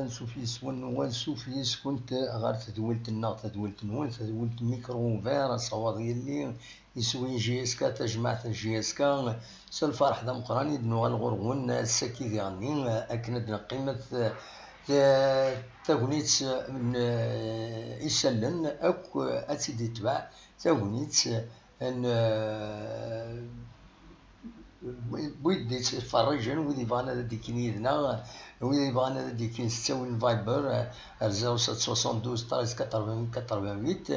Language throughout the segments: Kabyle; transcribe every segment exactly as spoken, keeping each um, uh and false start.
Ansuf yes-wen, ansuf yes-kent ɣer tedwilt-nneɣ, tadwilt-nwen, tadwilt Micro Ouvert, asawaḍ yelli, iswi n J S K, tajmaɛt n J S K, s lferḥ d ameqqran i d-nuɣal ɣur-wen ass-agi diɣenni, akken ad d-neqqimet, eh, tagnit n, eh, isallen akk, eh, ad tt-id-itbeɛ tagnit n, eh, wid d-ittferrijen, wid yebɣan ad d-ikkin yid-neɣ, wid yebɣan ad d-ikkin s ttawil n Viber, eh, ar zéro sept soixante-douze treize quatre-vingt-huit quatre-vingt-huit,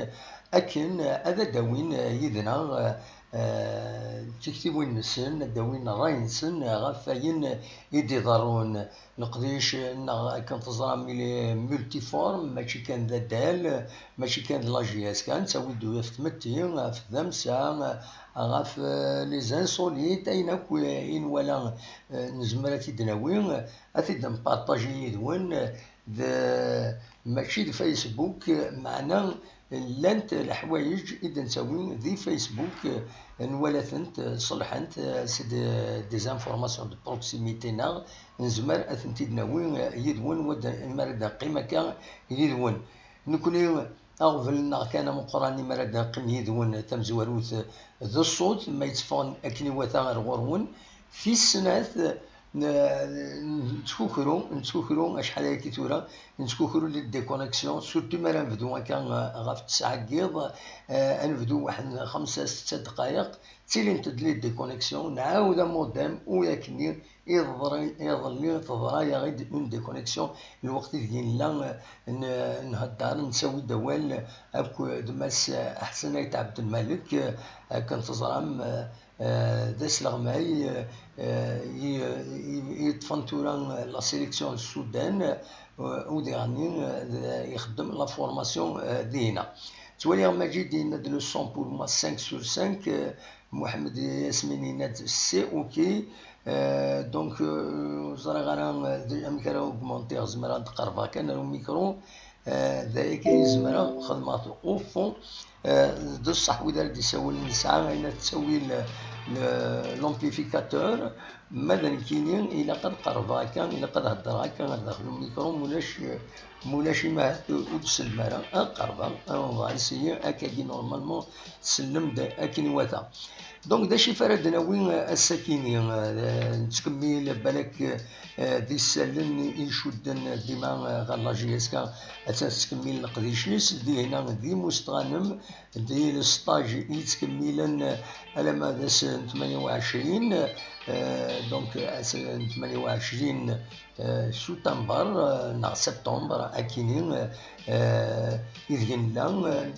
akken, eh, ad d-awin, eh, yid-neɣ, eh, eh, tiktiwin-nsen, ad d-awin ṛṛay-nsen ɣef wayen i d-iḍerrun. Leqdic-nneɣ, akken teẓram, il est multiforme, mačči kan d adal, mačči kan d la J S K, nettawi-d ɣef tmetti, ɣef tdamsa, ɣef, eh, les insolites, ayen akk i nwala, eh, nezmer ad t-id-nawi, ad t-id-npartaji yid-wen, d, mačči d Facebook, meɛna llant leḥwayeǧ i d-nettawi di Facebook, nwala-tent, ṣelḥent, c'est des, des informations de proximité-nneɣ, nezmer ad tent-id-nawi yid-wen, wad-, mi ara d-neqqim akka yid-wen. Nekni, aɣbel-nneɣ kan ameqqran imi ara d-neqqim yid-wen tamezwarut d ṣṣut, ma yetteffɣen akken iwata ar ɣur-wen. Tis snat, n-, nettkukru, nettkukru acḥal ayagi tura, nettkukru les déconnexions, surtout mi ara nebdu akka, eh, ɣef ttesɛa n yiḍ, eh, ad nebdu waḥed n xemsa, setta ddqayeq, ttilint-d les déconnexions, nɛawed amodem, ur akkenni, iḍelli, iḍelli teḍra-yaɣ-id une déconnexion, lweqt ideg nella, eh, n-, nhedder, nettawi-d awal akk d Mass Ḥsen Ayt Ɛebdelmalek, eh, akken teẓram, eh, eh, d asleɣmay, eh, eh, i, i, i yeṭṭfen tura la sélection n Sudan, eh, u diɣenni, eh, d-, ixeddem la formation, eh, dihina. Ttwaliɣ Maǧid yenna-d le son pour moi cinq sur cinq, eh, Muḥemmed Yasmin yenna-d c'est ok. Eh, donc, eh, ur ẓriɣ ara, eh, d-, amek ara augmentiɣ, zemreɣ ad d-qerbeɣ kan ar umikru. Eh, d aya kan i zemreɣ xedmeɣ-t au fond. Eh, d ṣṣeḥ wid ara d-isawlen nesɛa ayen ad tettawi l-, l-, l'amplificateur. Ma d nekkini, ilaq ad qerbeɣ akka, ilaq ad heddreɣ akka ar daxel umikru, mulac, mulac imahat ur d-sellem ara. Ad qerbeɣ, ad essayer, akkagi normalement tsellem-d akken iwata. Donc, d acu i ara d-nawi, eh, ass-akini? Eh, nettkemmil, balak, eh, d isallen i icudden dima, eh, ɣer la J S K, attan tettkemmil leqdic-is, dihina d Imus Tɣanem, d le stage i yettkemmilen, eh, alamma d ass n tmanya u ɛecrin, eh, donc ass n tmanya u ɛecrin, eh, septembre, eh, neɣ septembre, akini, eh, eh, ideg nella, eh,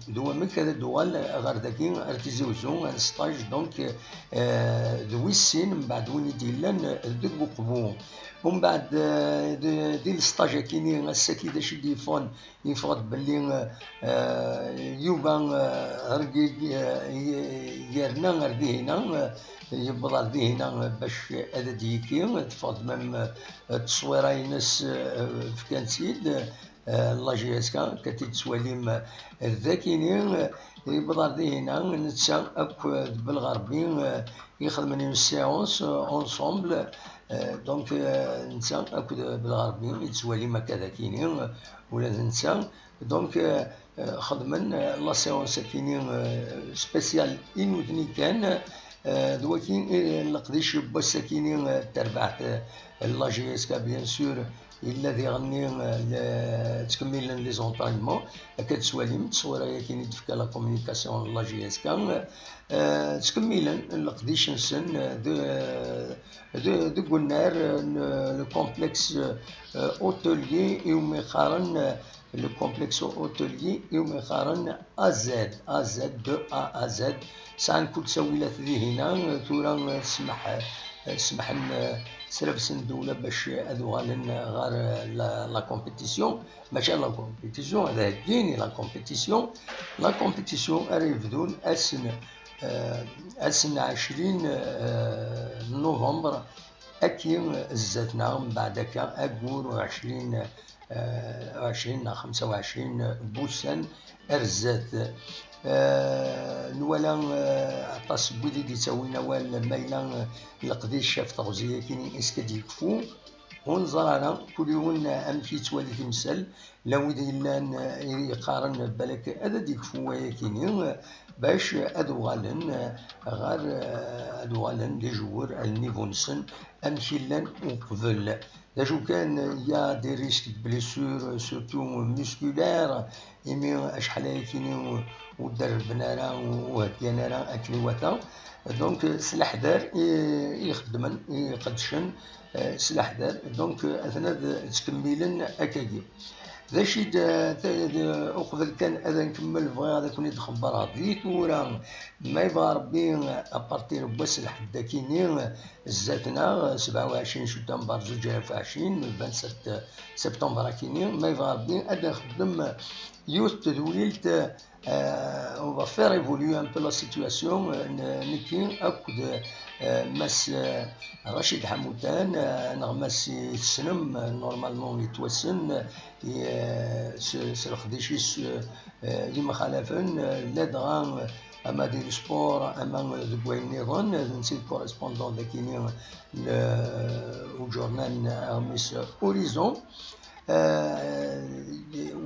d wamek ara d-uɣal ɣer dagi, ar Tizi Uzzu, un stage, donc, eh, d wis sin, mbeɛd win i d-yellan deg Uqbu. Umbeɛd, eh, d-, di le stage akini, ass-agi d acu i d-yeffɣen, yeffeɣ-d belli, eh, Yuba, eh, Rgig, eh, y-, yerna ar dihina, eh, yewweḍ ar dihina, eh, bac ad d-yekki, teffeɣ-d même, eh, tteswira-ines, eh, fkan-tt-id, eh, la J S K, akka t-id-tettwalim, eh, d akini, eh, yewweḍ ar dihina, netta akk d Belɣerbi, eh, ixedmen une séance, eh, ensemble, eh, donc, eh, netta akked Belɣerbi i d-tettwalim akka d akini, eh, ula d netta, donc, eh, eh, xedmen, eh, la séance akini, eh, spéciale i nutni kan, eh, d waki, eh, leqdic n wass akini, eh, terbaɛt, eh, la J S K, bien sûr, yella diɣenni, eh, le-, ttkemmilen les entraînements, akka d-tettwalim tteswira-yakini d-tefka la communication n la J S K, eh, ttkemmilen leqdic-nsen, eh, de, de, deg unnar, eh, n le complexe, eh, hôtelier iwumi qqaren, eh, le complexe hôtelier iwumi qqaren A Z, A Z, deux A, A Z. Sɛan kul ttawilat dihina, tura, eh, smaḥ, eh, smaḥen, eh, srabsen ddewla bac ad uɣalen ɣer, eh, la, la compétition. Mačči la compétition, ad heggin i la compétition. La compétition ara yebdun ass n, eh, ass n ɛecrin, eh, novembre, akki zdat-neɣ, mbeɛd akka, aggur ɛecrin, eh, ɛecrin neɣ xemsa u ɛecrin n wussan ar zdat. Eh, nwala, eh, aṭas n wid i d-ittawin awal, ma yella, eh, leqdic ɣef teɣzi-yakini, est-ce que ad yekfu? ur neẓri ara kul yiwen amek yettwali timsal. Llan wid yellan, eh, yeqqaren balak ad d-yekfu wayakini, eh, bac ad uɣalen, eh, ɣer, eh, ad uɣalen d ijewwer ar nnivu-nsen amek i llan uqbel. D acu kan, il y a des risques de blessures, surtout musculaires, imi acḥal ayakini ur derrben ara, ur heggan ara akken iwata. Donc, s leḥder i, i xeddmen, i qeddcen, eh, s leḥder. Donc, aten ad ttkemmilen akkagi. D acu i d, d, d, uqbel kan ad nkemmel, bɣiɣ ad ken-id-xebbreɣ di tura, ma yebɣa Rebbi, à partir n wass n lḥedd akini, zdat-neɣ, sebɛa u ɛecrin septembre zuǧ alaf u ɛecrin, le vingt-sept septembre akini, ma yebɣa Rebbi, ad nxeddem yiwet tedwilt, euh, on va faire évoluer un peu la situation, euh, n-, nekki akked, euh, Mass, euh, Rachid Ḥamutan, euh, neɣ Mass i tessnem, euh, normalement yettwassen, euh, i, euh, s, s leqdic-is, euh, euh, yemxalafen, euh, ladɣa, euh, ama di le sport, ama deg wayen nniḍen, d netta i d correspondant dagini, le, uǧurnal n aɣmis Horizon. Euh,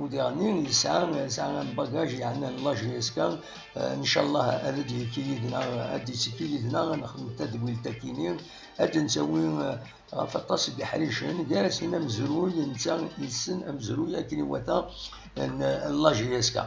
u diɣni yesɛa, yesɛa un bagage yeɛnan la J S K, euh, ncallah ad d-yekki yid-neɣ, ad d-yettekki yid-neɣ, ad nexdem tadwilt akini, ad d-ntawi, euh, ɣef aṭas n yiḥricen, gar-asen amezruy, netta yessen amezruy akken iwata n, n la J S K.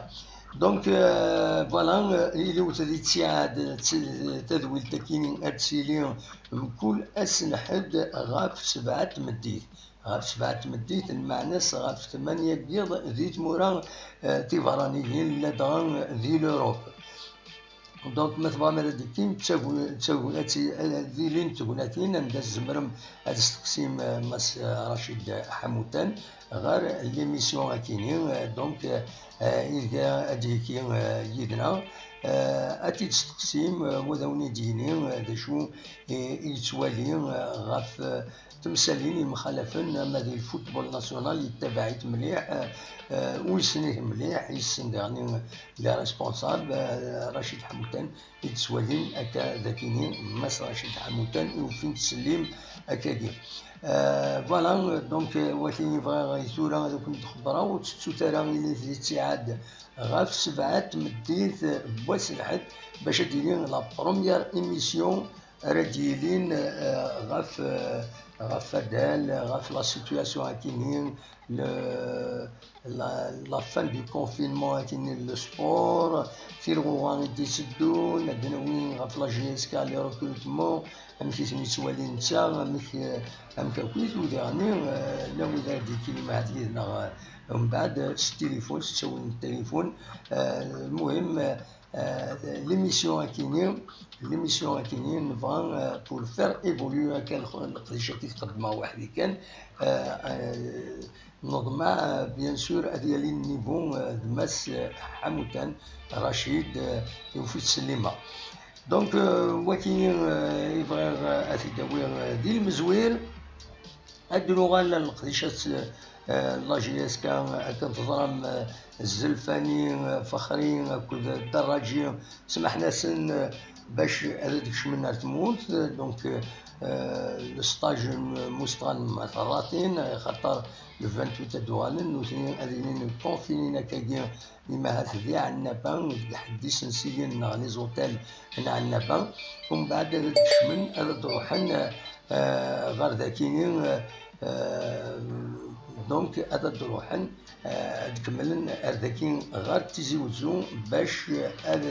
Donc, euh, voilà, euh, iliwet di ttiɛad, t-, tadwilt akini ad tili mkul ass n lḥedd ɣef sebɛa n tmeddit. Ɣef sebɛa n tmeddit, lmeɛna-s ɣef tmanya n yiḍ di tmura, euh, tiberraniyin, ladɣa di l'Europe. Donc, ma tebɣam ara d-tekkim, ttagu-, ttagu-, ad ti-, ad ilin tegnatin anda tzemrem ad testeqsim, euh, Mass, euh, Rachid Ḥamutan ɣer l'émission akini, euh, donc, euh, euh, ideg ad d-yekki, euh, yid-neɣ, euh, ad t-id-testeqsim, euh, u ad awen-id-yini, euh, d acu i, i yettwali, euh, ɣef, euh, temsalin yemxalafen, ama di le football national yettabaɛ-it mliḥ, euh, euh, u yessen-it mliḥ, yessen daɣen les responsables, euh, Rachid Ḥamutan, i d-ttwalin akka d akini, Mass Rachid Ḥamutan i ufin ttsellim akkagi. Euh, voilà, donc, euh, wakken i bɣiɣ i tura ad ken-d-xebbreɣ, ur ttettut ara ilit di ttiɛad ɣef sebɛa n tmeddit n wass n lḥedd, bac ad d-tili la première émission ara d-yilin, euh, ɣef, euh, ɣef fadal, ɣef la situation akini, le, la, la fin du confinement akini, le sport, tilɣuɣa i d-itteddun, ad d-nawi ɣef la J S K, les recrutements, amek i ten-yettwali netta, amek, euh, amek akk i tudiɣ-nni, euh, llan wid ara d-yekkin ahat yid-neɣ, euh, mbeɛd, euh, s tilifun, s ttawil n tilifun, euh, lmuhim, euh, Euh, l'émission akini, l'émission akini, nebɣa, euh, pour faire évoluer akka leqdic-agi tqeddmeɣ weḥd-i kan, euh, euh, neḍmeɛ, euh, bien sûr, ad yali niveau, euh, de Mass, euh, Ḥamutan Rachid, euh, i ufit Slima. Donc, euh, wakini, euh, i bɣiɣ, euh, ad t-id-awiɣ, euh, di lmezwir. Ad d-nuɣal ar leqdicat, eh, la J S K, akken teẓram, eh, Zelfani, eh, Fexri akked Dda Raǧi, smaḥen-asen, eh, bac ad d-kecmen ar tmurt, donc, eh, le stage n Mustɣan ma terratin, eh, xaṭer le vingt-huit ad d-uɣalen, nutni ad ilin confinés akkagi imi ahat di Ɛennaba, deg ḥedd isensiyen neɣ les hôtels n Ɛennaba, umbeɛd ad d-kecmen, ad d-ruḥen, eh, ɣer dakini, eh, eh, donc ad d-ruḥen, eh, ad kemmlen ar daki ɣer Tizi Wezzu bac ad,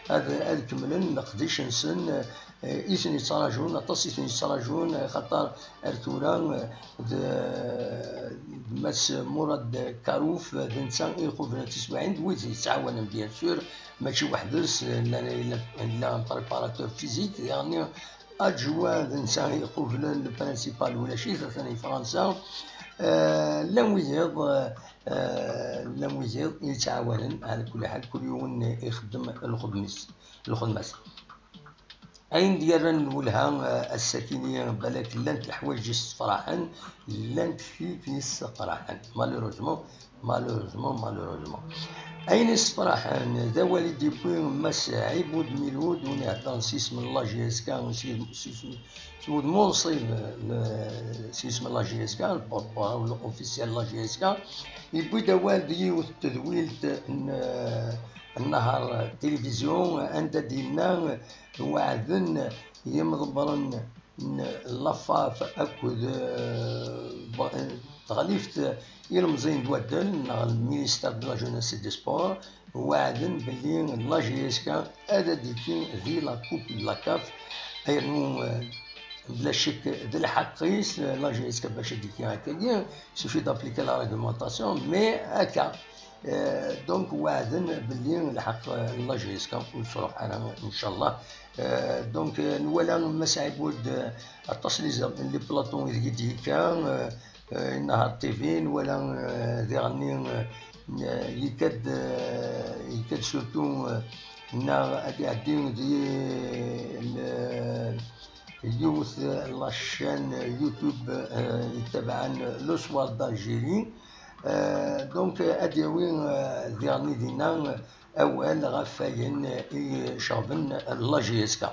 ad, ad kemmlen leqdic-nsen, eh, i ten-yettraǧun, aṭas i ten-yettraǧun, eh, xaṭer ar tura, eh, d, d Mass Murad Karouf, d netta i iqublen tiswiɛin, d wid yettɛawanen, bien sûr, mačči weḥd-s, eh, llan, yella, yella un préparateur physique, yeɛni adjoint d netta i iqublen le principal, ulac-it, atan di Fransa. Eh, llan wiyiḍ, eh, llan wiyiḍ i yettɛawanen, ɛla kulli ḥal, kul yiwen ixeddem lxedm-is, lxedma-s. Ayen d-yerran lwelha, eh, ass-akini, balak llant leḥwayeǧ yessefraḥen, llant tid yesseqraḥen. Malheureusement, malheureusement, malheureusement. Ayen yessefraḥen d awal i d-yewwi Mass Ɛibud Milud, win iheddren s yisem n la J S K, s yisem, s yisem, s wudem unṣib n, s yisem n la J S K, le porte-parole officiel n la J S K, yewwi-d awal di yiwet n tedwilt n, n Nahar Télévision, anda d-yenna weɛden yimḍebbren n la FAF akked, eh, teɣlift ilemẓiyen n waddal neɣ le ministère de la jeunesse et des sports, weɛden belli la J S K ad d-tiki di la coupe de la CAF. Aynu, eh, bla ccek d lḥeqq-is, eh, la J S K bac ad d-tiki akkagi, il suffit d'appliquer la réglementation, mais akka. Eh, donc, weɛden belli lḥeqq, eh, la J S K ur tettruḥ ara, ncallah. Eh, donc, eh, nwala Mass Ɛibud, eh, aṭas n les, les plateaux ideg i d-yekka, eh, eh, Nahar T V, nwala, eh, diɣenni, eh, yekka-d, eh, yekka-d surtout, eh, neɣ ad iɛeddi di, eh, yiwet, eh, la chaîne YouTube, eh, yettabaɛen Le Soir d'Algérie. Eh, donc, ad d-yawi, eh, diɣenni dinna, eh, awal ɣef wayen i iceɣben la J S K.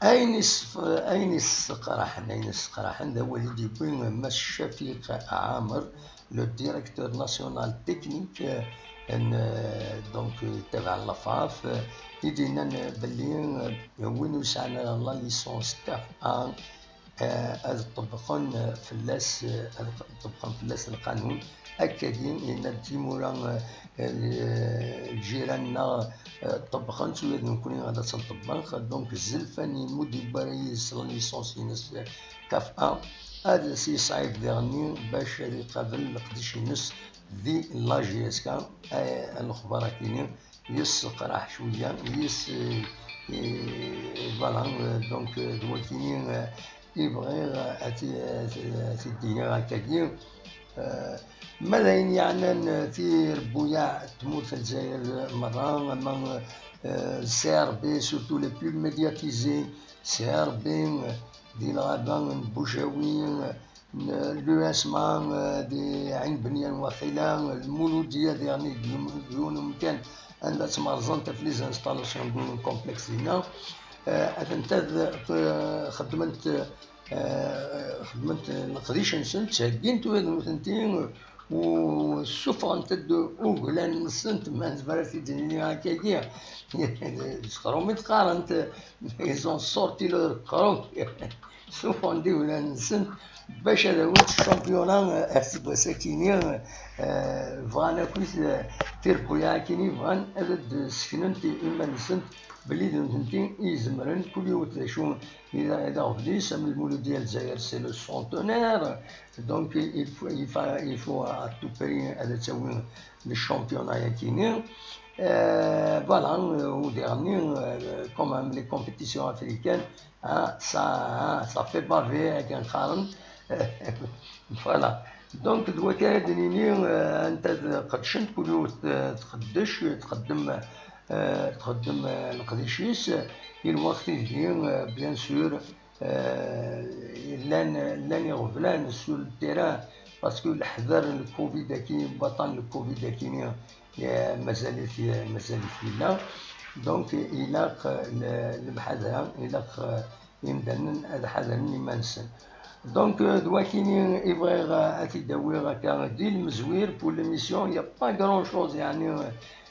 Ayen issef-, ayen isseqraḥen, ayen isseqraḥen d awal i d-yewwi Mass Chafiq Ɛamer, le directeur national technique, eh, n, eh, donc, eh, yettabaɛen la FAF, eh, i d-yennan belli, eh, win ur yesɛan ara la licence CAF A, eh, ad ṭṭebqen fell-as, eh, ad ṭṭebqen fell-as lqanun. Akkagi, yenna-d timura, eh, eh, ljiran-nneɣ, eh, ṭṭebqen-tt, ula d nekkni ad tt-nṭebbeq. Donc, Zelfani Modibo ara yis la licence-ines, eh, CAF A, ad s-yesɛib diɣenni bac ad iqabel leqdic-ines di la J S K, eh, lexbar akini yesseqraḥ cwiya, yes, eh, eh, voilà, eh, donc, eh, d wakini, eh, i bɣiɣ, eh, ad t-, ad t-, ad t-id-iniɣ akkagi. Eh, ma d ayen yeɛnan, eh, tirebbuyaɛ n tmurt n Lezzayer merra, ama, eh, le C R B, surtout les plus médiatisés, C R B, eh, di lɣaba n Bujawi, eh, l'U S M A, eh, di Ɛin Benyan waqila, Lmuludiya diɣenni d yiwen umkan anda ttmerẓent ɣef les installations n complexe dinna. Eh, atenta d, eh, xeddment, eh, xeddment leqdic-nsent, ttheggint ula d nutenti, u ssufɣent-d uglan-nsent, ma nezmer ad t-id-nini akkagi. Sxeṛ umi tt-qqarent, ils ont sorti leur croc. Ssufɣen-d uglan-nsen bac ad awint championnat, eh, aseggas-akini, eh, bɣan akk, eh, tirebbuyaɛ-akini, bɣan ad d-sseknent i iman-nsent belli d nutenti i izemren kul yiwet d acu i d, i d aɣbel-is, am Lmuludiya Lezzayer, c'est le centenaire, donc il faut, il faut, il faut à tout prix ad tawi le championnat-akini. Euh, voilà, euh, u diɣenni, euh, quand même, les compétitions africaines, hein, ça, hein, ça fait baver, akken qqaren. Voilà. Donc, d wakka ara d-nini, euh, anta d-qeddcent, kul yiwet, euh, tqeddec, txeddem, euh, txeddem, euh, leqdic-is, i lweqt ideg, euh, bien sûr, euh, llan, llan iɣeblan sur le terrain, parce que leḥder n le covid-agi, baṭel n le covid-agi, eh, mazal-it, mazal-it yella. Donc, ilaq, eh, le-, lemḥadra, ilaq, eh, imdanen ad ḥadren iman-nsen. Donc, eh, d wakini i bɣiɣ, eh, ad t-id-awiɣ akka di lemzwir pour l'émission. Il y a pas grand-chose, yeɛni,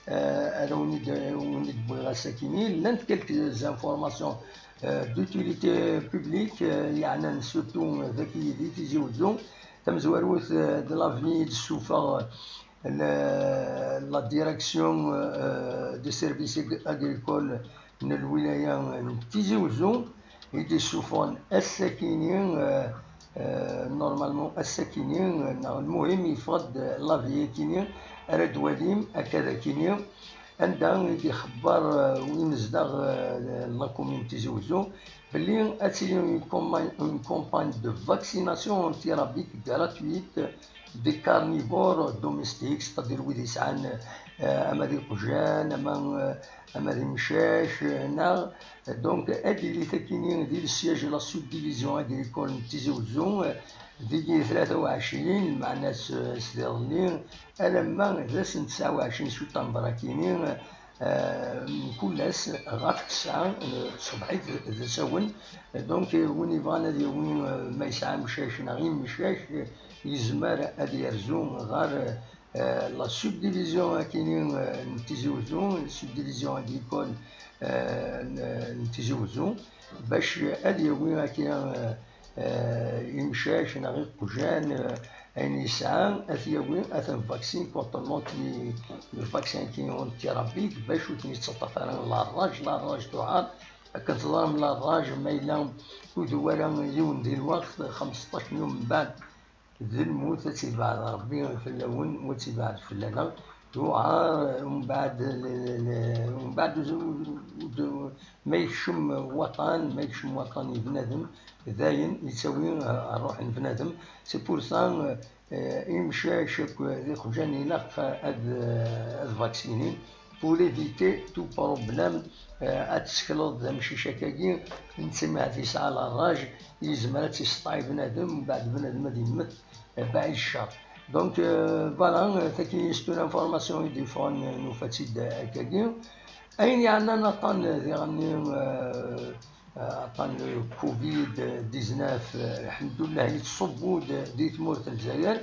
eh, ara wen-id-, wen-id-wwiɣ ass-akini. Llant quelques informations, eh, d'utilité publique, eh, yeɛnan surtout, eh, dagi di Tizi Wezzu. Tamezwarut, eh, de l'avis i d-tessufeɣ, eh, la, la direction, eh, des services ag-, agricoles n lwilaya n Tizi Wezzu, i d-issufɣen ass-akini, eh, eh, normalement ass-akini, eh, neɣ lmuhim yeffeɣ-d l'avis-akini, ara d-twalim akka d akini, anda i d-ixebber, eh, win izdeɣ, eh, la commune Tizi Wezzu, belli ad tili une campagne, une campagne de vaccination anti-rabique gratuite des carnivores domestiques, c'est-à-dire wid yesɛan, ama d iqjan, ama, ama d imcac, neɣ, donc, ad d-tili takini di le siège de la subdivision agricole n Tizi Wezzu, deg tlata u ɛecrin, lmeɛna s, s iḍelli, alamma d ass n tesɛa u ɛecrin september akini, mkul ass ɣef tesɛa, tṣebḥit d asawen. Donc, win yebɣan ad yawi, ma yesɛa amcac neɣ imcac, yezmer ad yerzu ɣer, la subdivision akini, n Tizi Wezzu, subdivision agricole, n, n Tizi Wezzu, bac ad yawi akini, imcac neɣ iqjan, ayen yesɛa, ad t-yawi, ad t-nvaccin contre l'anti-, le vaccin qui est anti-rabique, bac ur ten-yettaṭṭaf ara la rage, la rage tuɛer. Akken teẓram, la rage, ma yella ur d-wala yiwen di lweqt, xemseṭṭac yum mbeɛd, d lmut, ad tt-ibɛed Rebbi fell-awen, u ad tt-ibɛed fell-aneɣ. Tuɛer, umbeɛd, l-, l-, l-, umbeɛd, ma yekcem waṭan, ma yekcem waṭan i bnadem, dayen yettawi, uh, ṛṛuḥ n bnadem. C'est pour ça, uh, uh, imcac akk d iqjan ilaq ad, uh, ad vaccinin pour éviter tout problème, uh, ad tessekleḍ d amcic akkagi, netta mi ad yesɛa la rage, yezmer ad tt-yesṭay bnadem, mbeɛd bnadem ad yemmet, uh, baɛid ccer. Donc, uh, voilà, uh, tagi c'est une information i d-yeffɣen, uh, nufa-tt-id, uh, akkagi. Ayen yeɛnan aṭṭan diɣen-nni, uh, aṭṭan le covid dix-neuf, lḥemdullah, yettṣubbu-d di tmurt n Lezzayer,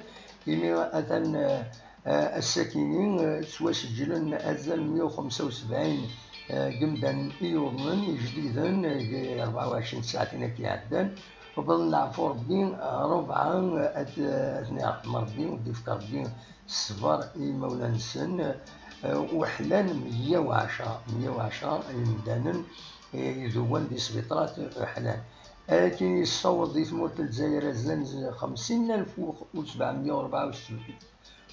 imi atan, eh, ass-akini, eh, ttwaseǧlen azal meyya u xemsa u sebɛin, eh, n yimdanen i yuḍnen ijdiden, eh, deg rebɛa u ɛecrin ssaɛtin akk iɛeddan. Uwḍen leɛfu Rebbi, eh, rebɛa, eh, ad, eh, ad ten-iṛḥem Rebbi, ad d-ifk Rebbi ṣṣber i yimawlan-nsen, eh, uḥlan meyya u ɛecṛa, meyya u ɛecṛa n yimdanen, eh, iduwen di sbiṭarat uḥlan. Akken yessaweḍ di tmurt n Lezzayer azal n xemsin alef u sebɛemya u rebɛa u sebɛin,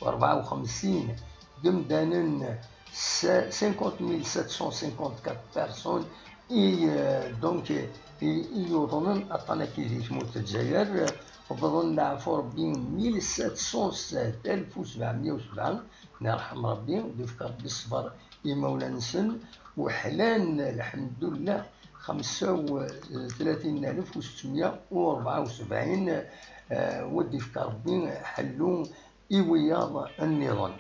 u rebɛa u xemsin n yimdanen, cinquante mille sept cent cinquante-quatre personnes i, eh, donc, i, i yuḍnen aṭṭan-agi di tmurt n Lezzayer, eh, wwḍen leɛfu Rebbi mille sept cent sept, alef u sebɛemya u sebɛa, ad ten-iṛḥem Rebbi, ad d-ifk Rebbi ṣṣber i yimawlan-nsen, uḥlan, lḥemdullah, xemsa u tlatin alef u settemya u rebɛa u sebɛin, eh, u ad d-ifk Rebbi ḥellu i wiyaḍ nniḍen.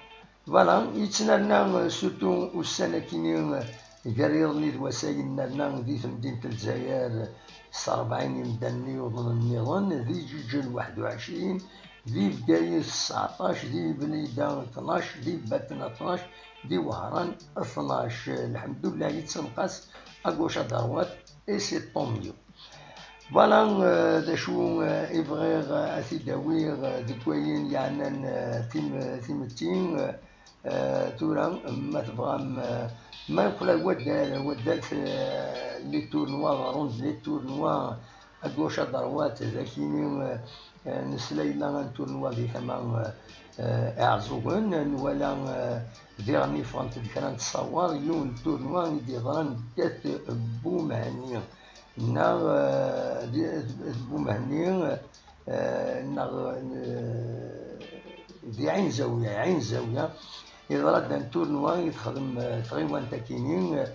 Voilà, yettnerna, euh, surtout ussan-akini, euh, gar yiḍ-nni d wass-a, yennerna di temdint n Lezzayer, s rebɛin imdanen i yuḍnen nniḍen, di Ǧeǧǧel waḥed u ɛecrin, di Bgayet tseɛṭac, di Blida tnac, di Batna tnac, di Wehran tnac. Lḥemdullah, yettenqas à gauche à droite, et c'est tant mieux. Voilà, euh, d acu, euh, i bɣiɣ, euh, ad t-id-awiɣ, euh, deg wayen yeɛnan, euh, tim-, timetti, euh, euh, tura, ma tebɣam, euh, ma yeqla waddal, waddal, euh, les tournois, ronde les tournois, à gauche, à droite, d akini, euh, euh, nesla yella un tournoi di tama, euh, euh, Iɛeẓẓugen, nwala, euh, diɣen i ffɣent-d kra n tṣawar, yiwen n tournoi i d-yeḍran ddat Bumhenni. Neɣ, eh, di, d Bumhenni, eh, neɣ, eh, di Ɛin Zawiya, Ɛin Zawiya, yeḍra-d un tournoi i texdem, eh, tɣiwant akini, eh,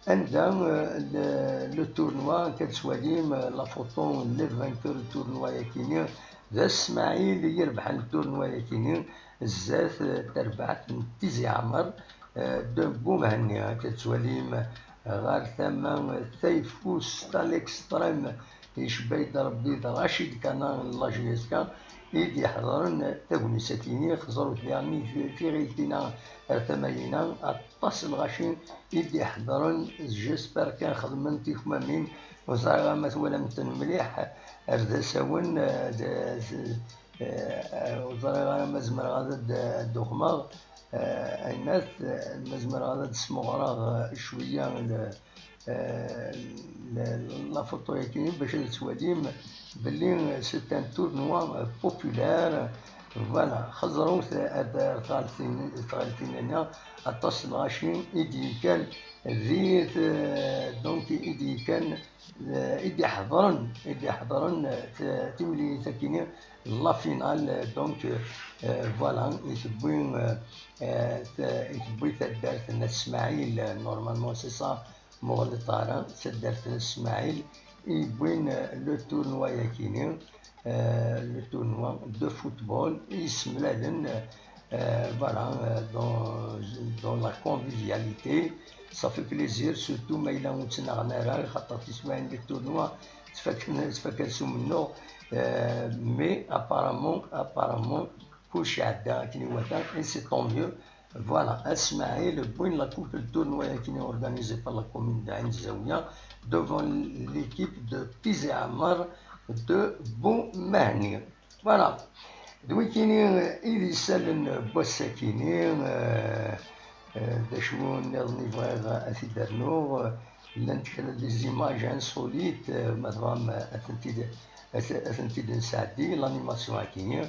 anda, eh, le, le tournoi, akka tettwalim, eh, la photo n le vainqueur n tournoi akini, d At Smaɛil i irebḥen tournoi akini, zdat, eh, terbaɛt n Tizi Ɛmer, eh, de Bumhenni, akka tettwalim, eh, ɣer tama, eh, tayeffust à l'extrême, icebba-yi-d Rebbi d Rachid Kana n la J S K, i d-iḥeḍren tagnit-agi-nni, xẓer-t diɣen tiɣiltin-a ar tama-ina, aṭas n lɣaci i d-iḥeḍren, j'espère kan xedmen tikmamin, ur ẓriɣ ama twalam-ten mliḥ, ar d asawen, eh, d, d, Eh, ur ẓriɣ ara ma zemreɣ ad, ad, ad d-uxmeɣ, eh, aynat, eh, ma zemreɣ ad d-smeɣreɣ, eh, cwiya l-, eh, l-, la photo-yagi bac ad tettwalim belli c'est un tournoi, eh, populaire, Voilà, xeẓrut ar tɣaltin-nni, aṭas n lɣaci i d-yekkan di t-, donc i d-yekkan, eh, i d-iḥeḍren, i d-iḥeḍren, eh, t-, timlilit akini, la finale, donc, eh, voilà, i tewwi, eh, eh, t-, i tewwi taddart n At Smaɛil, eh, normalement c'est ça, Muɣlet ara, d taddart n Smaɛil i yewwin, eh, le tournoi-yakini, eh, le tournoi de football i yessemlalen, eh, voilà, eh, dans, dans la convivialité. Ça fait plaisir, surtout ma yella ur ttnaɣen ara, xaṭer tiswiɛin di tournoi ttfaken, ttfaken s umennuɣ, eh, mais apparemment, apparemment, kullec iɛedda akken iwata, et c'est tant mieux. Voilà, At Smaɛil wwin la coupe, le tournoi-yakini organisé par la commune d'Ain Zawiya devant l'équipe de Tizi Amar de Boumahni. Voilà. D wikini, eh, i d isallen n wass-akini, eh, eh, d acu nniḍen i bɣiɣ ad t-id-rnuɣ, eh, llant kra des images insolites, eh, ma tebɣam, eh, ad tent-id, ad, ad tent-id-nesɛeddi, l'animation-agi,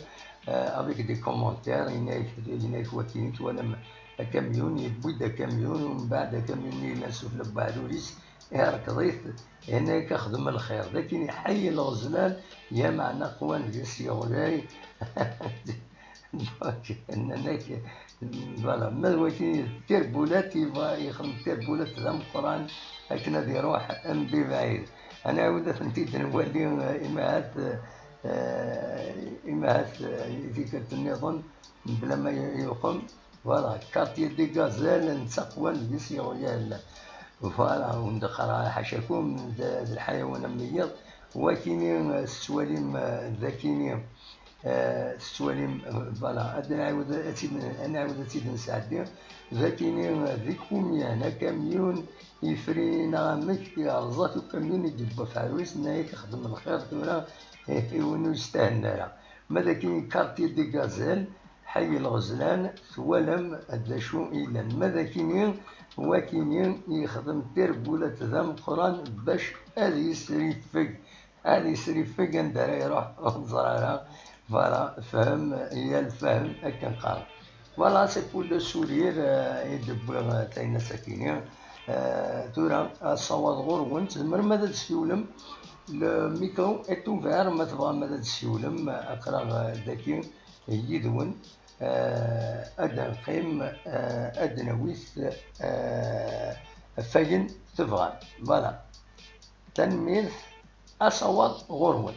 eh, avec des commentaires, yenna-yak, yenna-yak wakini, twalam akamyun, yewwi-d akamyun, umbeɛd akamyun-nni yellan sufella n ubeɛdul-is, irekḍ-it, yenna-yak, xdem lxir. D akin iḥeyy lɣezlan, ya meɛna qwan deg-s yeɣlay. Donc, nnan-ak, voilà, ma d waki d tirbulat, yebɣa yexdem tirbulat d ameqqran akken ad iruḥ mebɛid. Ad nɛawed ad tent-id-nwali, eh, imahat, eh, imahat, eh, i tikkelt nniḍen, mebla ma y-, yuqem. Voilà, Quartier des Gazelles, nettaqwan deg-s yeɣyal. Voilà, ur ndeqqer ara ḥacakum, d, d lḥayawan am wiyiḍ. Wakini, eh, tettwalim, eh, d akini, eh, tettwalim, eh, voilà, ad nɛawed ad tt-id, ad nɛawed ad tt-id-nesɛeddi. D akini, eh, di Kumyan, akamyun ifrin neɣ amek, yerẓa-t ukamyun i d-yewwa ɣef rrus, yenna-yak xdem lxir tura, eh, i win ur yestahlen ara. Ma d akini Quartier des Gazelles, ḥay lɣezlan, twalam d acu i yellan. Ma d akini, wakini yexdem tirbulat d ameqqran bac ad yesriffeg, ad yesriffeg anda ara iruḥ, ur neẓri ara. Voilà, fhem, yal fhem, akken qqaren. Voilà, c'est pour le sourire, euh, i d-wwiɣ, euh, tayna sakini. Euh, tura, asawaḍ ɣur-wen, tzemrem ad d-tsiwlem. Le micro est ouvert, ma tebɣam ad d-tsiwlem, euh, aql-aɣ, euh, daki yid-wen. Euh, ad neqqim, euh, ad d-nawi, euh, ɣef wayen tebɣam. Voilà. Tanemmirt, asawaḍ ɣur-wen.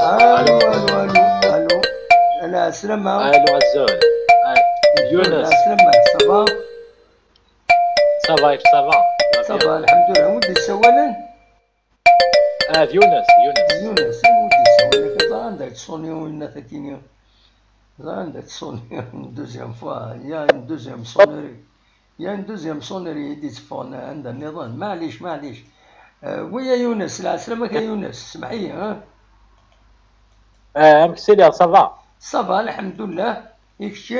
Allo, allo, allo, allo. Allo, Azul. Ah, Younes. Allo, ça va? Ça va, ça va. Ça va, alḥemdulillah. Wi d-yessawalen? Ah, d Younes, Younes. Younes, wi d-yessawalen? Ẓran d aksuni, winna takini. Ẓran d aksuni, une deuxième fois. Il y a une deuxième sonnerie. Il y a une deuxième sonnerie i d-itteffɣen anda nniḍen. Maɛlic, maɛlic. Euh, oui, a Younes, lɛeslama-k a Younes, semmeḥ-iyi, hein? Eh, amek sili, ça va? Ça va, الحمد لله. I kečči?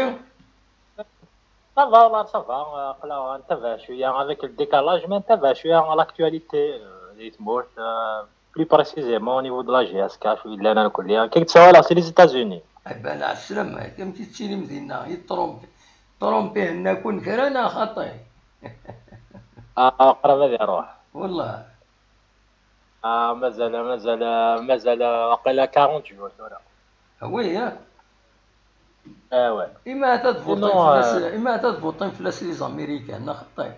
Ça va, والله ça va. Aql-aɣ ntabaɛ cwiya avec le décalage, mais ntabaɛ cwiya l'actualité, euh, di tmurt, euh, plus précisément au niveau de la J S K, cwi llan nekkni. Kif tsawaleḍ si les États-Unis? Eh ben, ɛeslama, amek i tettilim dinna? I Trump, Trump ihenna-ken kra neɣ xaṭi? Ah, qrib ad iruḥ. Wallah. Ah, mazal, mazal, mazal, waqila quarante jours tura. Ah oui, hein? Ah ouais. Ima ad votin Sinon, fell-as, euh, ima ad votin fell-as les Américains, neɣ xaṭi?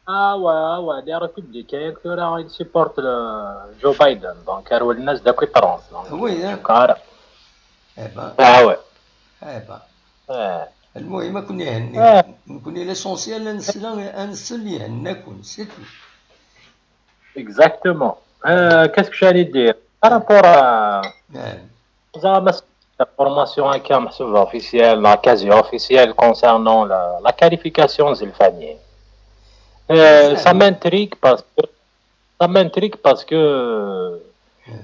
Ah ouais, ah ouais, les républicains tura ils supportent le Joe Biden, donc rewlen-as-d akk i Trump, donc Ah oui, hein? Car... Eh ben, Ah ouais. Eh ben. Eh. المهم, ad ken-ihenni. Ah. Nekkni, l'essentiel, ad nsel, ad nsel ihenna-ken, c'est tout. Exactement. Euh, qu'est-ce que j'allais dire? Par rapport à Eh, زعما l'information هكا محسوبة officielle, la quasi officielle concernant la, la qualification زلفانية. Euh, ça m'intrigue parce que ça m'intrigue parce que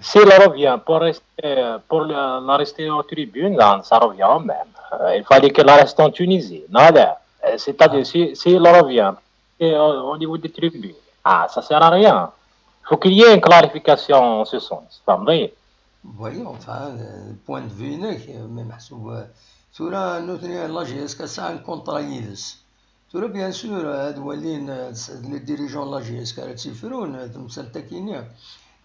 s'il revient pour rester, pour le- la rester aux tribunes, là, ça revient au même. Euh, il fallait qu'il reste en Tunisie. Non, là, euh, c'est-à-dire, si, s'il revient et au, au niveau des tribunes, ah, ça sert à rien. Faut qu'il y ait une clarification en ce sens. فهمتي؟ Oui, enfin, euh, point de vue-inek, mais meḥsub, euh, tura nutni la J S K sɛan contrat yid-s. Tura, bien sûr, ad walin, euh, les dirigeants n la J S K ara tt-ifrun, euh, temsalt-akini.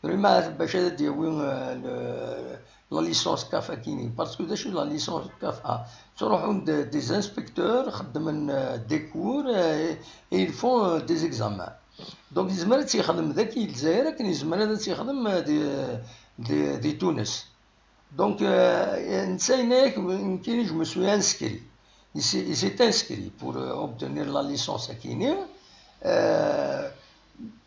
Tura ma bac ad d-yawi, euh, le- la licence CAF akini. Parce que d acu la licence CAF A? Ttruḥun-d des inspecteurs, xeddmen, euh, des cours, euh, et, et ils font, euh, des examens. Donc, yezmer ad tt-yexdem dagi i Lezzayer akken yezmer ad tt-yexdem, euh, di, di, di Tunes. Donc, euh, netta yenna-yak, nekkini, je me suis inscrit. Il s'est, il s'est inscrit pour, euh, obtenir la licence akini. Euh,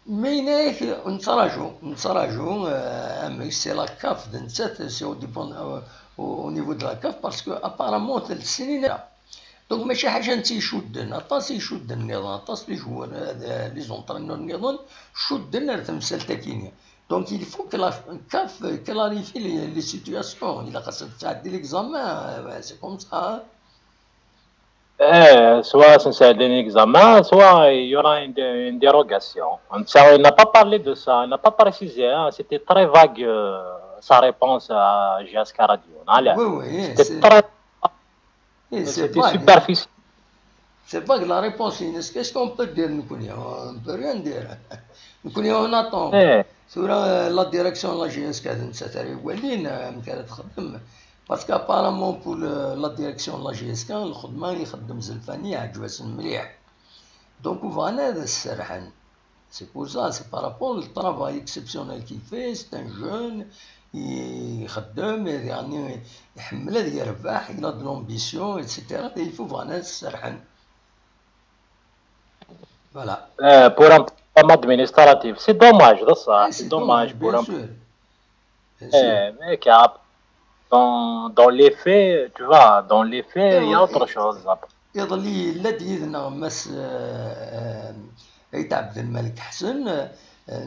mais yenna-yak, nettraǧu, nettraǧu, euh, amek, c'est la CAF d nettat, c'est au, dépend, euh, au, au niveau de la CAF, parce que apparemment, tel snin. Donc, mačči ḥaca netta icudden, aṭas icudden nniḍen, aṭas les joueurs, euh, les entraîneurs nniḍen cudden ar temsalt-akini. Donc, il faut que la CAF clarifie les, les situations. Il a tesɛeddi l'examen, euh, c'est comme ça, hein. Eh, soit c'est un examen, soit il y aura une, dé- une dérogation. On ne sait- il n'a pas parlé de ça, il n'a pas précisé, hein. C'était très vague, euh, sa réponse à J S K Radio. Voilà. Oui, oui, C'était c'est- très Et c'est C'était vague, hein. Superficiel. C'est vague la réponse, Ines. Qu'est-ce qu'on peut dire, nekkni? On peut rien dire. Nekkni, on attend. Eh, Tura, la direction n la J S K d nettat ara iwalin, euh, amek ara txeddem. Parce qu'apparemment, pour le- la direction n la J S K, lxedma ixeddem Zelfani yeɛǧeb-asen mliḥ. Donc, bɣan ad as-serḥen. C'est pour ça, c'est par rapport au travail exceptionnel qu'il fait, c'est un jeune, ixeddem, يعني, iḥemmel ad yerbeḥ, il a de l'ambition, et cetera. Et il faut vraiment serḥen. Voilà. Eh, pour un problème administratif. C'est dommage, ça. Ah, C'est c'est dommage dommage, pour bien un sûr. Bien sûr. Eh, mais car dans, dans les faits, tu vois, dans les faits, il y a autre chose. Iḍelli yella-d yid-neɣ Mass, euh, Ayt Ɛebdelmalek Ḥsen, euh,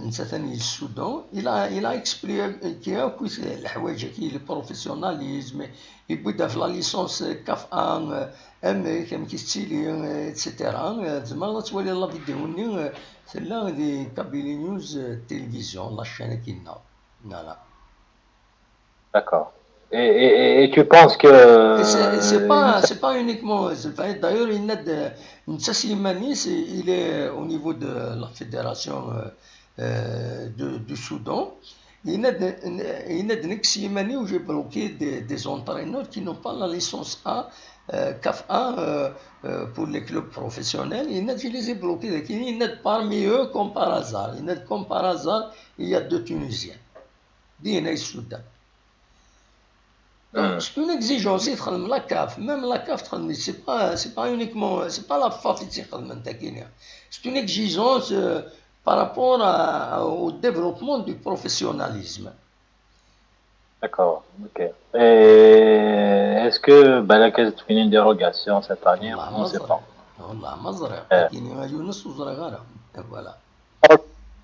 netta atan di Soudan. Il a, il a expliqué akk leḥwayeǧ-agi, le professionnalisme, yewwi-d ɣef la licence CAF A, euh, amek, amek i tettili, euh, et cetera. Euh, tzemreḍ ad twaliḍ la vidéo-nni, euh, tella di Kabylie News, euh, télévision, la chaîne-agi-nneɣ. Voilà. D'accord. Et, et, et- et tu penses que... Et c'est c'est euh, pas, une- c'est pas uniquement Zelfani. D'ailleurs, il est de, netta s yiman-is, il est au niveau de la fédération, euh, euh, de- du Soudan. Il est de, il est de, nekk s yiman-iw, j'ai bloqué des, des entraîneurs qui n'ont pas la licence A, euh, CAF A, euh, euh, pour les clubs professionnels. Il est, je les ai bloqués. Il est parmi eux, comme par hasard. Il est comme par hasard, il y a deux Tunisiens. Dinna di Soudan. Donc, Hmm. C'est une exigence i txeddem la CAF. Même la CAF txeddem, c'est pas, c'est pas uniquement, c'est pas la FAF i tt-ixedmen, akini. C'est une exigence, euh, par rapport à- au développement du professionnalisme. D'accord, ok. Et est-ce que Balakas a fait une dérogation cette année? والله On ما ne sait ẓريغ. Pas. والله ما ẓريغ. Euh. لكن يونس ur ẓriɣ ara. Voilà.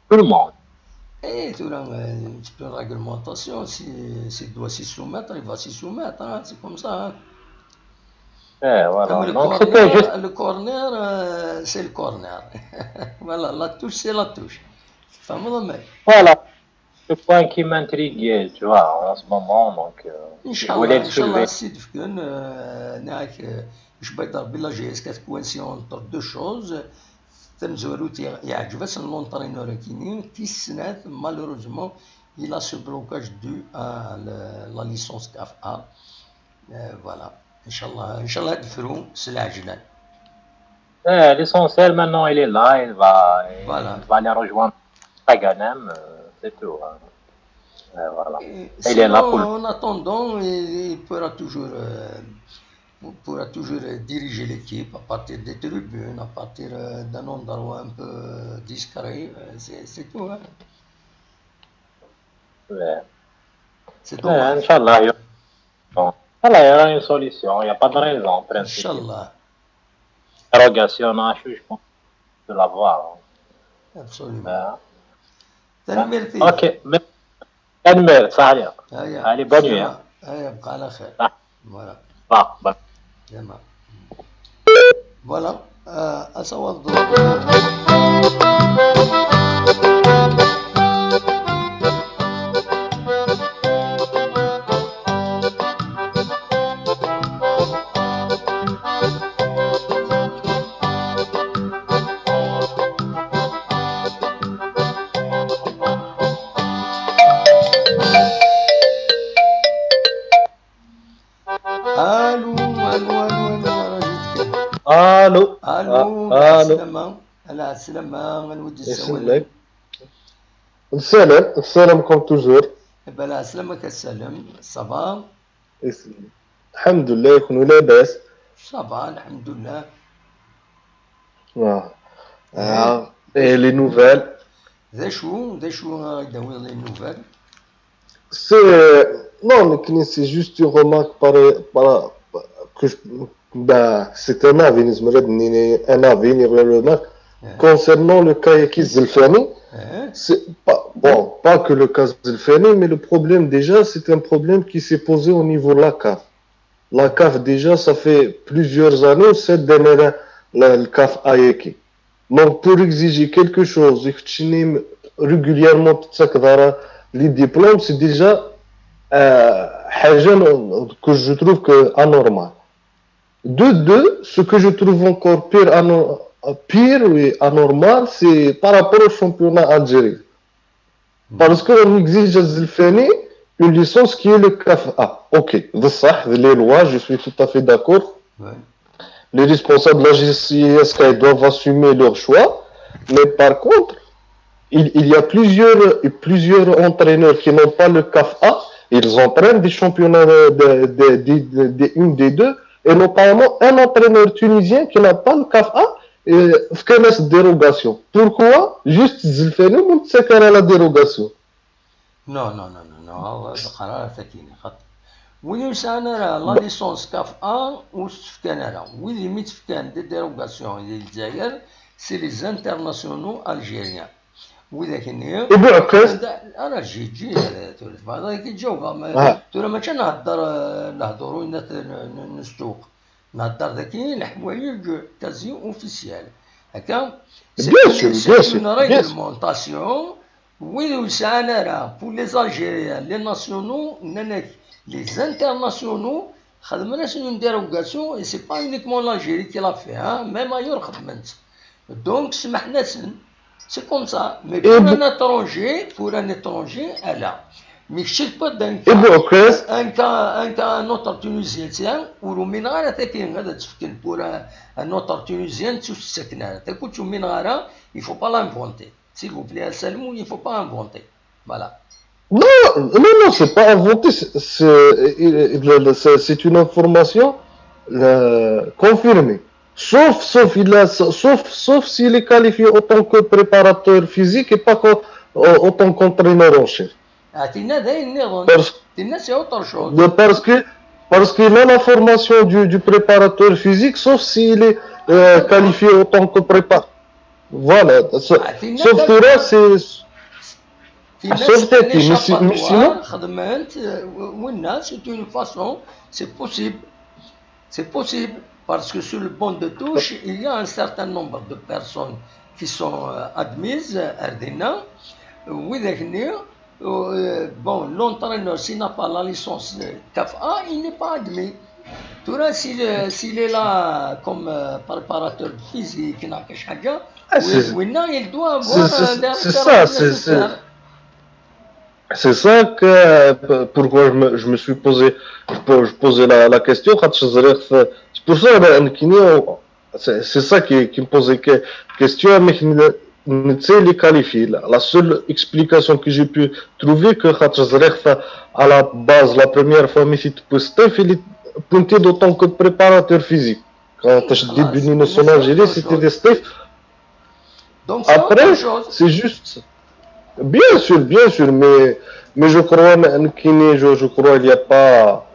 Tout le monde. Eh, tura, euh, un petit peu de réglementation, si, s'il doit s'y soumettre, il va s'y soumettre, hein, c'est comme ça, hein. Eh, voilà. Comme le Donc, c'était corner, juste. Le corner, euh, c'est le corner. Voilà, la touche, c'est la touche. تفهموا ولا؟ Voilà. Le point qui m'intriguait, tu vois, en ce moment. Donc, euh, je Inchallah, voulais le Inchallah, soulever. si tefken, euh, ناك، euh, je vais dire, la G S quatre coinci entre deux choses. Tamezwarut, yeɛǧeb-asen l'entraîneur-agi-nni, tis snat, malheureusement, il a ce blocage dû à le- la licence CAF A. Euh, voilà. Inchallah, Inchallah, ad tefru s lɛejlan. Eh, l'essentiel maintenant, il est là, il va, Voilà. il va aller rejoindre Saganem, euh, c'est tout, hein. Euh, voilà. Et Il est là sinon, pour le en attendant, il, il pourra toujours, euh, pour- pourra toujours diriger l'équipe à partir des tribunes, à partir euh, d'un endroit un peu discret. Euh, c'est c'est tout, hein. Ouais. C'est Ouais, dommage. Inch'Allah, il y a... bon. Inch'Allah, il y aura une solution. Il n'y a pas de raison, en principe. Inchallah. Dérogation, non, je pense de l'avoir, hein. Absolument. Euh, Tanemmirt-ik. Ok, mais... Tanemmirt, ça allait. هيا. Allez, bonne nuit, سلامة. هيا، بقى على خير. Ah. Voilà. Bon, bon. تمام. Voilà. آه، أصور الظروف. الو، الو، الو، الو، راه جيت كان. Allô. الو، Ah, allô. السلامة. على السلامة، من ود يسولم؟ يسلمك. السلام، السلام comme toujours. بلا سلامك السلام، ça va؟ يسلمك. الحمد لله، يكونوا لاباس. Ça va، الحمد لله. آه. آه. Et les nouvelles. ذا شو، ذا شو راك داوي les nouvelles؟ C'est, non, mais c'est juste une remarque par, par, que je, bah, c'est un avis, نزمر هاد النيني، un avis, une remarque concernant le cas ياكي الزلفاني. اه. C'est pas, bon, pas que le cas الزلفاني, mais le problème déjà, c'est un problème qui s'est posé au niveau de la CAF. La CAF déjà, ça fait plusieurs années, cette dernière, la, le CAF ياكي. Donc, pour exiger quelque chose, يكتشني régulièrement تتسكر les diplômes, c'est déjà, euh, حاجة que je trouve que anormal. De deux, ce que je trouve encore pire, ano-, pire, oui, anormal, c'est par rapport au championnat algérien. Parce qu'on exige à Zelfani une licence qui est le CAF A. Ok, بصح, les lois, je suis tout à fait d'accord. Ouais. Les responsables de la G C S K doivent assumer leur choix. Mais par contre, il, il y a plusieurs, plusieurs entraîneurs qui n'ont pas le CAF A. Ils entraînent des championnats de, de, de, de, de une, des deux. Et notamment un entraîneur tunisien qui n'a pas le CAF A. Et fait une dérogation. Pourquoi? Juste Zelfani, c'est la dérogation. Non, non, non, non, non, هذا قرار ثكيني خاطر وين يسعنا راه la licence CAF A وستفكان راه وين يميت فكان des dérogations ديال الجزائر، c'est les internationaux algériens. وإذا كني Et bon, après, أنا جي جي تولد بعض كي تجاوب. آه. ترى ما كان نهضر، نهضروا نستوق، نهضر ذاكي الحوايج quasi officiel هكا. Bien sûr, bien sûr, Une bien sûr. Réglementation وين وسعنا راه pour les Algériens, les nationaux, نانك les internationaux خدمنا une dérogation. Et c'est pas uniquement l'Algérie qui l'a fait, hein, même ailleurs خدمت. Donc سمحنا سن. C'est comme ça. Mais pour un étranger, pour un étranger, elle a. Mais je sais pas d'un Et bon, après, un cas, un cas, un autre Tunisien, tiens, ou le minara, t'es qu'un gars de pour un, un autre Tunisien, tu sais que t'as que tu minara, il faut pas l'inventer. S'il vous plaît, Salmou, il faut pas inventer. Voilà. Non, non, non, c'est pas inventé, c'est, c'est, c'est, c'est une information euh, confirmée. Sauf, sauf, il a, sauf, sauf s'il est qualifié autant que préparateur physique et pas qu'en- autant qu'entraîneur en chef. Ah, t'es né d'un néron. Parce, T'es né, c'est autre chose. de- parce que, parce qu'il a la formation du, du préparateur physique, sauf s'il est euh, qualifié autant que préparateur. Voilà. Sauf, Ah, t'es né sauf d'un- que là, c'est Sauf Tati, mais si- mais sinon, xedment, euh, winna, c'est une façon, c'est possible. C'est possible, parce que sur le banc de touche, il y a un certain nombre de personnes qui sont, euh, admises, euh, ar dinna. Widak-nni, euh, bon, l'entraîneur, s'il n'a pas la licence, euh, K F A, il n'est pas admis. Tura, s'il, euh, s'il est là comme, euh, préparateur physique, neɣ kac ḥaǧa, ah, c'est, winna, il doit avoir, c'est, euh, c'est ça, c'est, c'est, c'est ça que, pourquoi je me, je me suis posé, je po-, je posais la, la question, خاطش زريغ في-, c'est pour ça, أنا, أنا كيني, c'est, c'est ça qui, qui me posait que, question, mais qui ne, ne sait les qualifier. La, la seule explication que j'ai pu trouver, que خاطش زريغ في-, à la base, la première fois, mais c'est positif, il est pointé d'autant que préparateur physique. Quand je début en Algérie, c'était des staffs. Donc, c'est autre chose. Après, c'est juste, bien sûr, bien sûr, mais, mais je crois, Nkini, je, je crois il y a pas,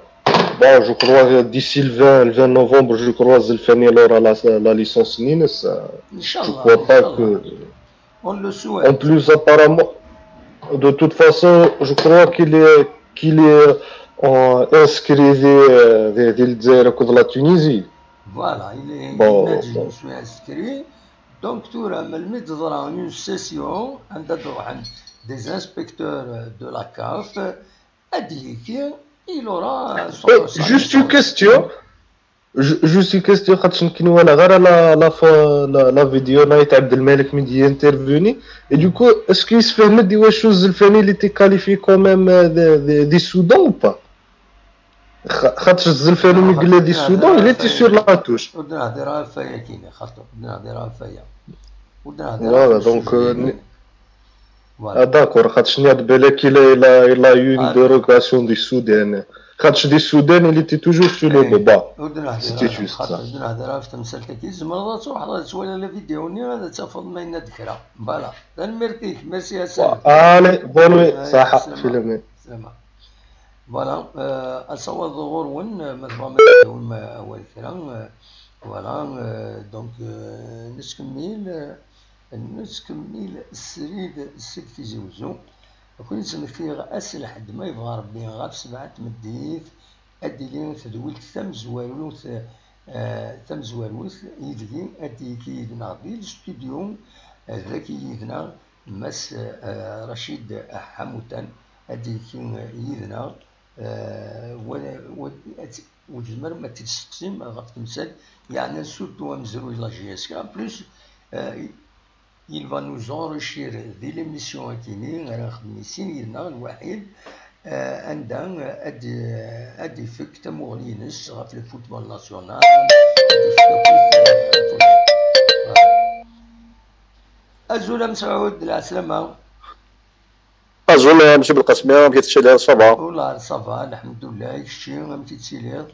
bon, je crois que d'ici le vingt, le vingt novembre, je crois, Zelfani, il aura la, la licence Nines. Je crois pas que, on le souhaite. En plus, apparemment, de toute façon, je crois qu'il est, qu'il est, euh, inscrit des, des, des Algériens de la Tunisie. Voilà, il est, bon, il a dit, bon. Je suis inscrit. Donc, tura, melmi d-teḍra une session, anda d-ruḥen des inspecteurs de la CAF, ad d-yeki, il aura son, eh, juste une question. Ju-, juste une question, خاطش نكني ولا غير la, la, la, la vidéo نايت عبد الملك من دي intervenu. Et du coup, est-ce qu'il se fait des choses, Zelfani, il était qualifié quand même, euh, de, de, du Soudan ou pas? خ-، خاطش الزلفاني ملي قال لي دي السودان، il était sur la touche. ودنا هضيرة فيا كينا، خاطر ودنا هضيرة فيا. ودنا هضيرة. Voilà, donc, euh, voilà. Ah, d'accord, خاطش نيا بالك il a, il a, il a eu une dérogation du Soudan. خاطش du Soudan, il était toujours sur le bas. C'était juste ça. ودنا هضيرة في تمثال تاكي، زعما تروح تولي la vidéo ني، هذا تفضل ما ينادكرا. Voilà. تنميرتيك، merci يا سلام. Allez, bonne nuit. صحة، سلامة. Voilà, euh, asawaḍ ɣur-wen, euh, ma tebɣam ad d-tawim, euh, awal kra, euh, voilà, euh, donc, euh, nettkemmil, euh, nettkemmil srid seg Tizi Wezzu. Ad ken-id-smektiɣ ass n lḥedd, ma yebɣa Rebbi, ɣef sebɛa n tmeddit, ad d-tili tedwilt tamezwarut, euh, tamezwarut, yid-i ad d-yekki yid-neɣ di lstudyu, euh, dagi yid-neɣ Mass, euh, Racid Ḥamutan, ad d-yekki yid-neɣ, euh, wa-, wa-, ad t-, ur tzemrem ad t-id-testeqsim ɣef temsal, yeɛnan surtout amezruy n la J S K. En plus, euh, il va nous enrichir di l'émission-agi-nni ara nxeddem i sin yid-neɣ lwaḥid, euh, anda, euh, ad, ad d-ifek tamuɣli-ines ɣef le football national, ad d-ifek akk, euh, voilà. Azul a Mesɛud, lɛeslama. Azul a Msib Lqasmi, amek i tettiliḍ, ça va? Ula ça va, lḥemdullah, i kečči, amek i tettiliḍ?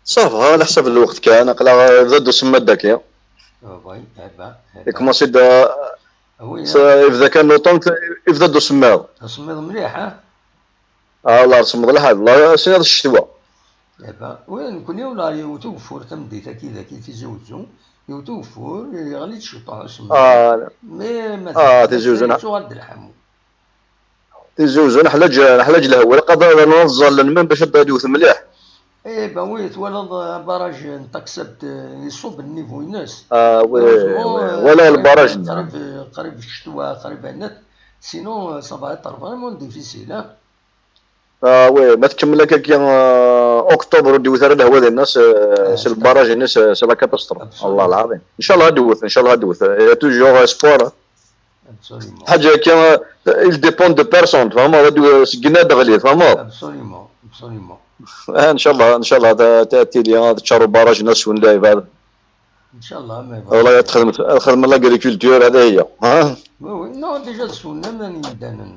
Ça va, ɛla ḥsab lweqt kan, aql-aɣ, euh, yebda-d usemmiḍ dagi. Ah oui, eh ben, eh ben. Ikumasi-d, euh, ah oui, hein. Yebda kan l'automne, yebda-d usemmiḍ. Usemmiḍ mliḥ, ha? Ah, la, semmeḍ lḥal, la, sniɣ d ccetwa. Eh ben, oui, nekkni ula yewwet ugeffur tameddit-agi dagi Tizi Wezzu, yewwet ugeffur, yeɣli-d ciṭuḥ usemmiḍ. Ah, la. Mais mazal, ah, Tizi Wezzu, yettuɣal-d lḥamu. Tizi Wezzu, neḥlaǧ, neḥlaǧ lehwa, ilaq ad, ad nẓallen même bac ad d-yewwet mliḥ. Eh ben oui, twalaḍ, euh, abaraj n Taxabt, euh, iṣub niveau-ines. Ah, oui, heureusement, oui. Euh, wala qrib, lbaraj-nni. Qrib, qrib ccetwa, qrib anat. Sinon, euh, ça va être vraiment difficile, hein. Ah, oui, ma tkemmel akka, euh, octobre ur d-iwit ara lehwa dinna, s, eh, s lbaraj-nni, s, c'est la catastrophe. Absolument. Allah العظيم. Inchallah ad d-iwwet, inchallah ad d-iwwet. Il y a toujours espoir, hein. Absolument. Ḥaǧa akka, euh, il dépend de personne, tfehmeḍ, ad, euh, seg-nna ad d-ɣli, tfehmeḍ? Absolument, absolument. Ah, inchallah, inchallah, ad, ad tili, ad teččar ubaraj-nni s win lɛibad. Inchallah, mais voilà. Wala ad txedmet, ad xedmen l'agriculture, hada hiya, ha? Oui, oui. Non, déjà d swen aman yimdanen,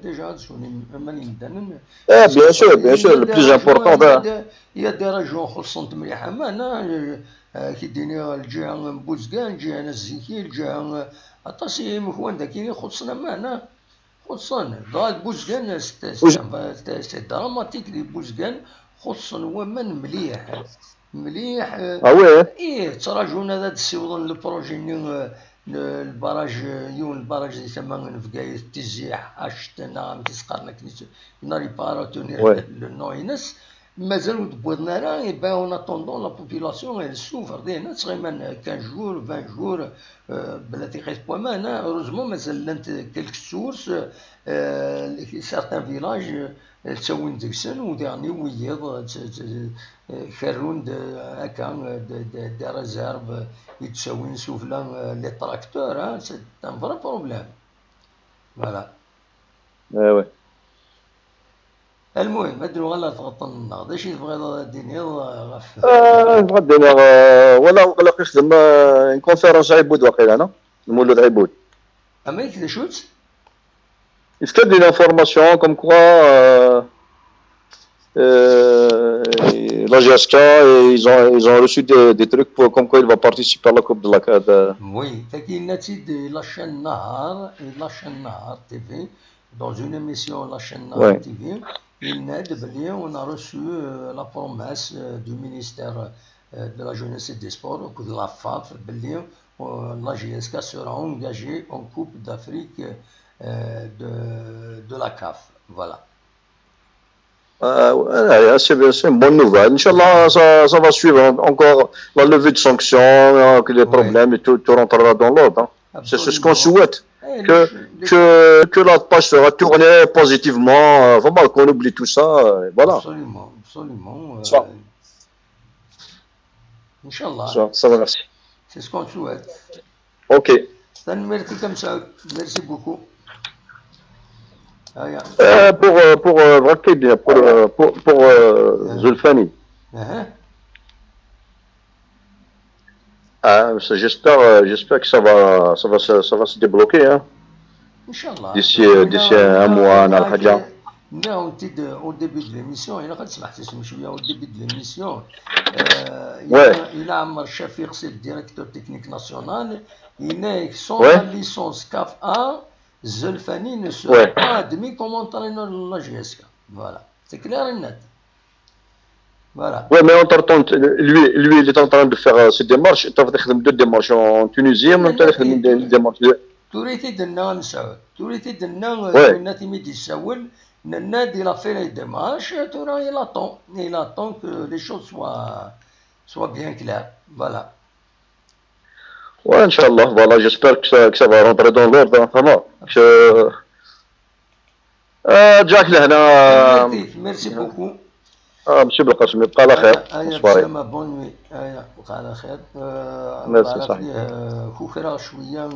déjà d swen aman yimdanen. Eh, bien sûr, bien sûr, le plus important, il y a des, il y a des régions xuṣṣent mliḥ aman, hein, euh, euh, ki d-iniɣ lǧiha n Buzgan, lǧiha n Ziki, lǧiha n, euh, aṭas n yimekwan dagi i xuṣṣen aman, hein. Xuṣṣen, dɣa Buzgan, c'est, c'est, c'est dramatique di Buzgan, xuṣṣen waman mliḥ, mliḥ, euh, ah ouais? Ih, ttraǧun ad d-ssiwḍen le projet-nni, euh, le, le barrage, yiwen le barrage di tama n Bgayet, Tiziḥ, Act, neɣ amek i s-qqaren akken, i s-, il n'arrive pas à retenir, ouais, le nom-ines, mazal ur d-wwiḍen ara, et ben, en attendant, la population, elle souffre, din, ad tɣimen quinze jours, vingt jours, euh, bla tiqit n waman, hein. Heureusement, mazal llant quelques sources, euh, certains villages, euh, ttawin deg-sen, u diɣen i wiyiḍ, t-, t-, kerrun-d, euh, akka, euh, de, de, des réserves, euh, i d-ttawin sufella, euh, les tracteurs, hein, c'est un vrai problème. Voilà. Eh ouais. Almuhim, ad nuɣal ar tɣeṭṭen-nneɣ. D acu i tebɣiḍ ad d-tiniḍ, euh, ɣef... Ah, bɣiɣ ad d-iniɣ, euh, wala, waqila yexdem, euh, une conférence Ɛibud, waqila, non? Lmulud Ɛibud. Amek, d acu-tt? Yefka-d une information comme quoi, euh, euh, la J S K, ils ont, ils ont reçu des, des trucs pour, comme quoi il va participer à la Coupe de la, de... Oui, tagi yenna-tt-id la chaîne Nahar, la chaîne Nahar T V, dans une émission la chaîne Nahar, ouais, T V, yenna-d belli on a reçu, euh, la promesse, euh, du ministère, euh, de la Jeunesse et des Sports, ou de la faf, belli, euh, la J S K sera engagée en Coupe d'Afrique, euh, de, de la caf. Voilà. Euh, ouais, ouais, c'est bien, c'est une bonne nouvelle. Inch'Allah, ça, ça va suivre en-, encore la levée de sanctions, euh, que les, ouais, problèmes et tout, tout rentrera dans l'ordre, hein. C'est, c'est ce qu'on, absolument, souhaite. Eh, que, le, le, que, que la page sera tournée positivement, euh, vraiment qu'on oublie tout ça, euh, voilà. Absolument, absolument, euh, ça. Inch'Allah. Ça, ça va, merci. C'est ce qu'on souhaite. Ok. Tanemmirt-ik a Mesɛud. Merci beaucoup. Aya. Euh, pour, euh, pour, euh, Rakib, pour, euh, pour, pour, euh, ah, Zulfani. Ah. Ah, c'est, j'espère, euh, j'espère que ça va, ça va se, ça va se débloquer, hein. Inch'Allah. D'ici, euh, d'ici un mois, neɣ lḥaǧa. Nniɣ-awen-t-id au début de l'émission, ilaq ad tesmeḥsisem cwiya au début de l'émission. Euh, ouais. Yella, yella Ɛmer Cafiq, c'est le directeur technique national. Yenna-ak, sans, ouais, la licence caf A, Zelfani ne sera, ouais, pas admis comme entraîneur de la J S K. Voilà. C'est clair et net. Voilà. Ouais, mais entre-temps, lui, lui, il est en train de faire, euh, ses démarches. Il a fait deux démarches en Tunisie, en même temps, il a fait une dé-, démarche de... Tura i t-id-tenna a Mesɛud. Tura i t-id-tenna, euh, ouais, Twinnat imi d-yessawel, nenna-d il a fait les démarches, tura il attend. Il attend que les choses soient, soient bien claires. Voilà. Ouais, Inch'Allah, voilà, j'espère que ça, que ça va rentrer dans l'ordre, hein, vraiment. Que, آه، جاك لهنا. Merci, merci beaucoup. آه، monsieur Belkacem, يبقى على خير. آه، آه، bonsoir. بسلامة، bonne nuit. آه، يبقى على خير. آه، merci, صحيح. آه، كوكرا شوية،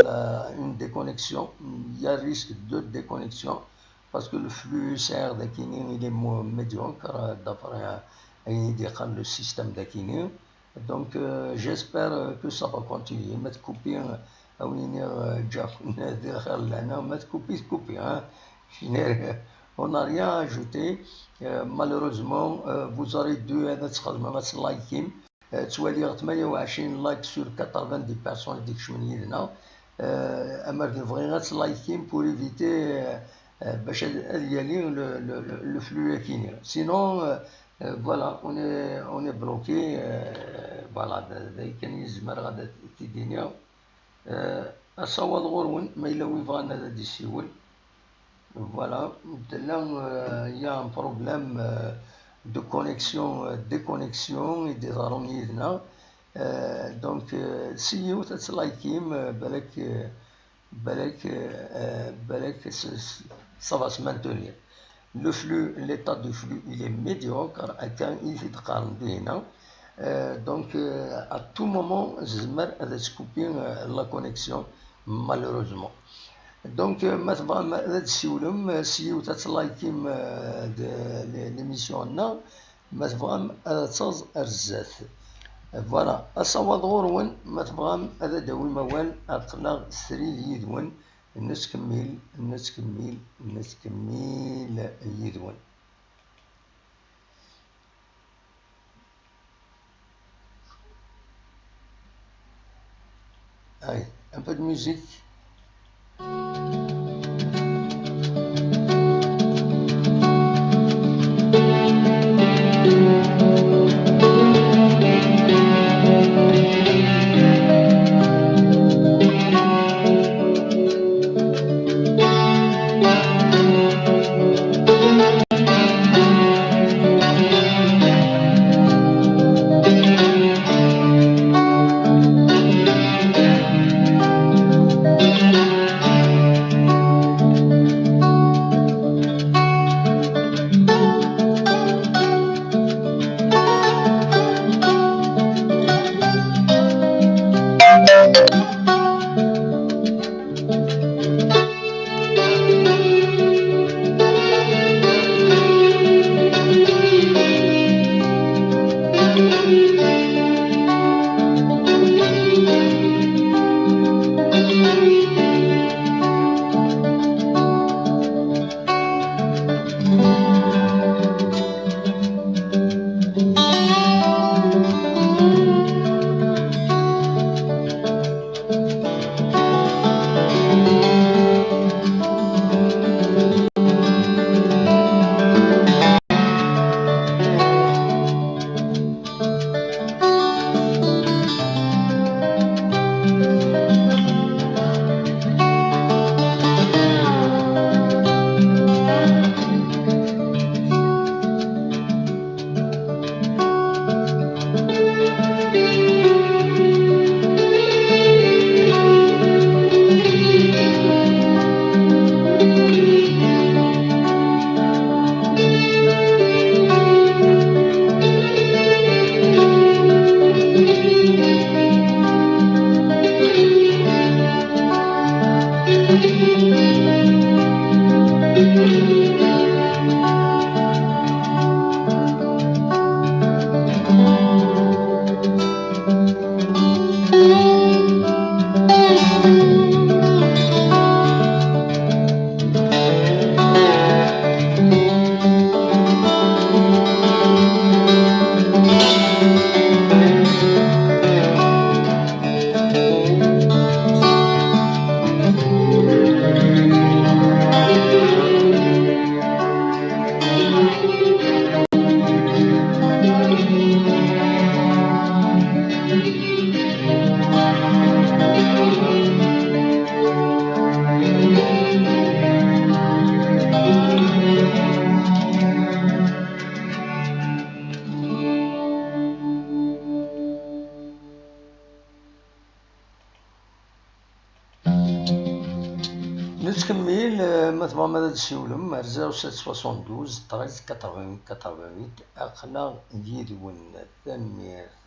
آه، une déconnexion. Il y a risque de déconnexion parce que le flux S R داكيني, il est mo-, médiocre, آه، d'après, آه، ayen i d-yeqqar le système داكيني. Donc, euh, j'espère, euh, que ça va continuer. Ma tkupi, euh, a win iniɣ, euh, ǧǧa-ken di lxir d lehna, ma tkupi, tkupi, hein. On n'a rien à ajouter. Euh, malheureusement, euh, vous aurez dû ad txedmem, ad tlikim. Euh, ttwaliɣ tmanya u ɛecrin like sur quatre-vingt-dix personnes i d-ikecmen yid-neɣ. Euh, amer d bɣiɣ ad tlikim pour éviter, euh, euh, bac ad, ad yali le, le, le, le flux akini. Sinon, euh, Euh, voilà, on est, on est bloqué, euh, voilà, d, d ayen kan i zemreɣ ad t-id-iniɣ. Euh, asawaḍ ɣur-wen, ma yella wi bɣan ad d-isiwel. Voilà, tella, euh, il y a un problème, euh, de connexion, euh, déconnexion i d-iḍerrun yid-neɣ. Euh, donc, euh, s yiwet ad tlikim, euh, balak, euh, Balak, euh, balak s, s, ça va se maintenir. Le flux, l'état du flux, il est médiocre, akka i t-id-qqaren dinna. Euh, donc, euh, à tout moment, tezmer ad tkupi, euh, la connexion, malheureusement. Donc, euh, ma tebɣam ad d-tsiwlem, euh, s yiwet ad tlikim, euh, de, l'émission-nneɣ, ma tebɣam ad taẓ ar zdat. Voilà, asawaḍ ɣur-wen, ma tebɣam ad d-tawim awal, aql-aɣ srid yid-wen, nettkemmil, nettkemmil, nettkemmil yid-wen. Allez, un peu de musique. Nettkemmil, eh, ma tebɣam ad d-tessiwlem ar zéro sept soixante-douze treize quatre-vingts quatre-vingt-huit, aql-aɣ yid-wen. Tanemmirt.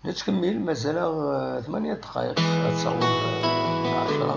Nettkemmil, mazal-aɣ, eh, tmanya dqayeq ad taweḍ, eh, lɛecṛa.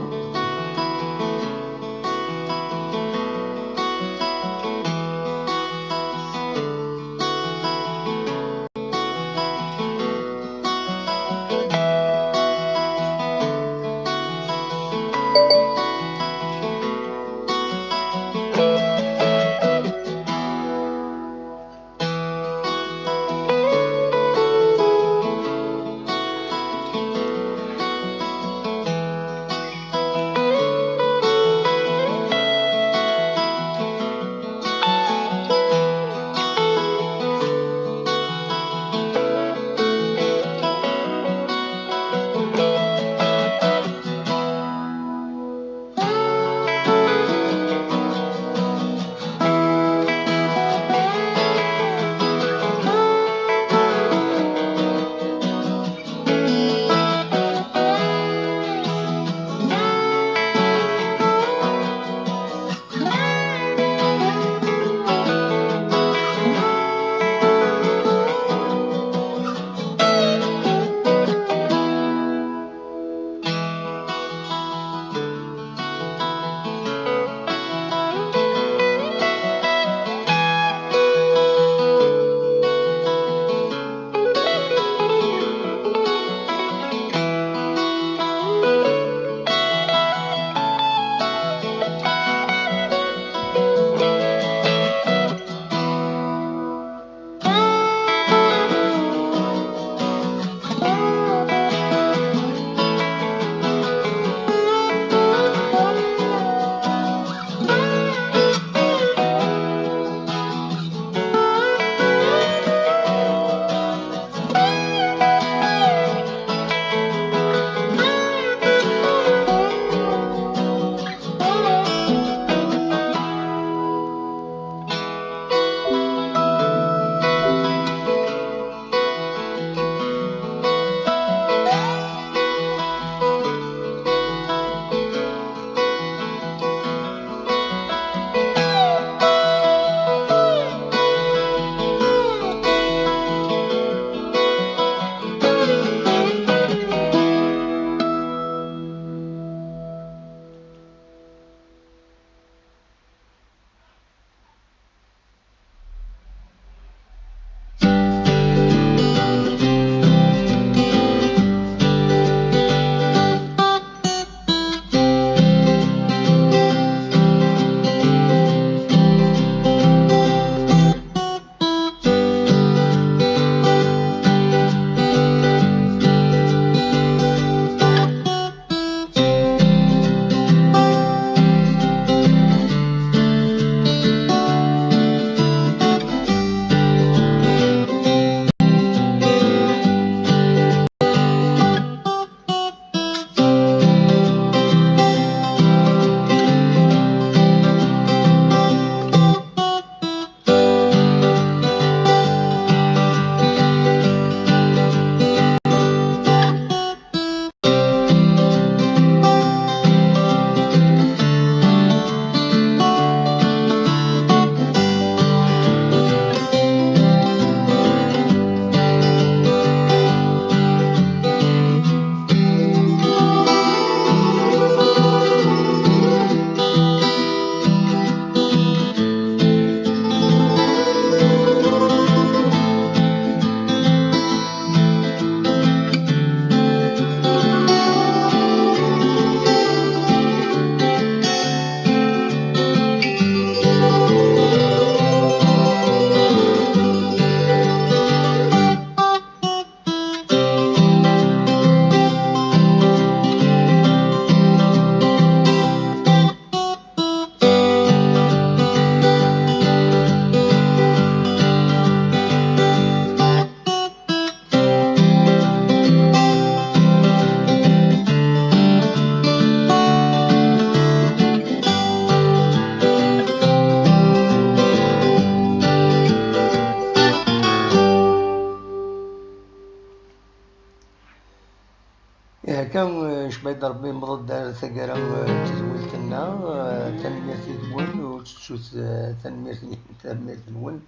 Akka, eh, ncebba-d Rebbi, newweḍ-d ar taggara, eh, n tedwilt-nneɣ. Eh, tanemmirt i wen, ur tettut, eh, tanemmirt, tanemmirt-nwen.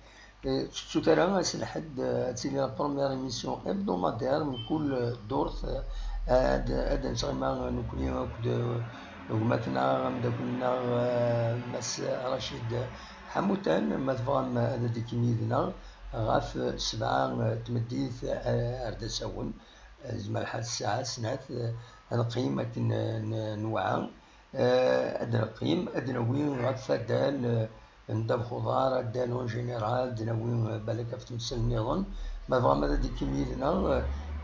Eh, ur tettut ara ass n lḥedd, eh, ad tili la première émission hebdomadaire mkul, eh, ddurt, eh, ad, ad nettɣima nekkni akked, eh, gma-tneɣ, ameddakel-nneɣ, eh, Mass Racid Ḥamutan, ma tebɣam ad d-tekim yid-neɣ ɣef sebɛa, eh, tmeddit, eh, ar d asawen. Yezmer lḥal ssaɛa snat, eh, ad neqqim akken, eh, n-, newɛa. Eh, ad neqqim, ad nawi ɣef waddal, eh, n ddabex uḍar, addal en général, ad nawi, eh, balak ɣef temsal nniḍen. Ma tebɣam ad d-tekim yid-neɣ,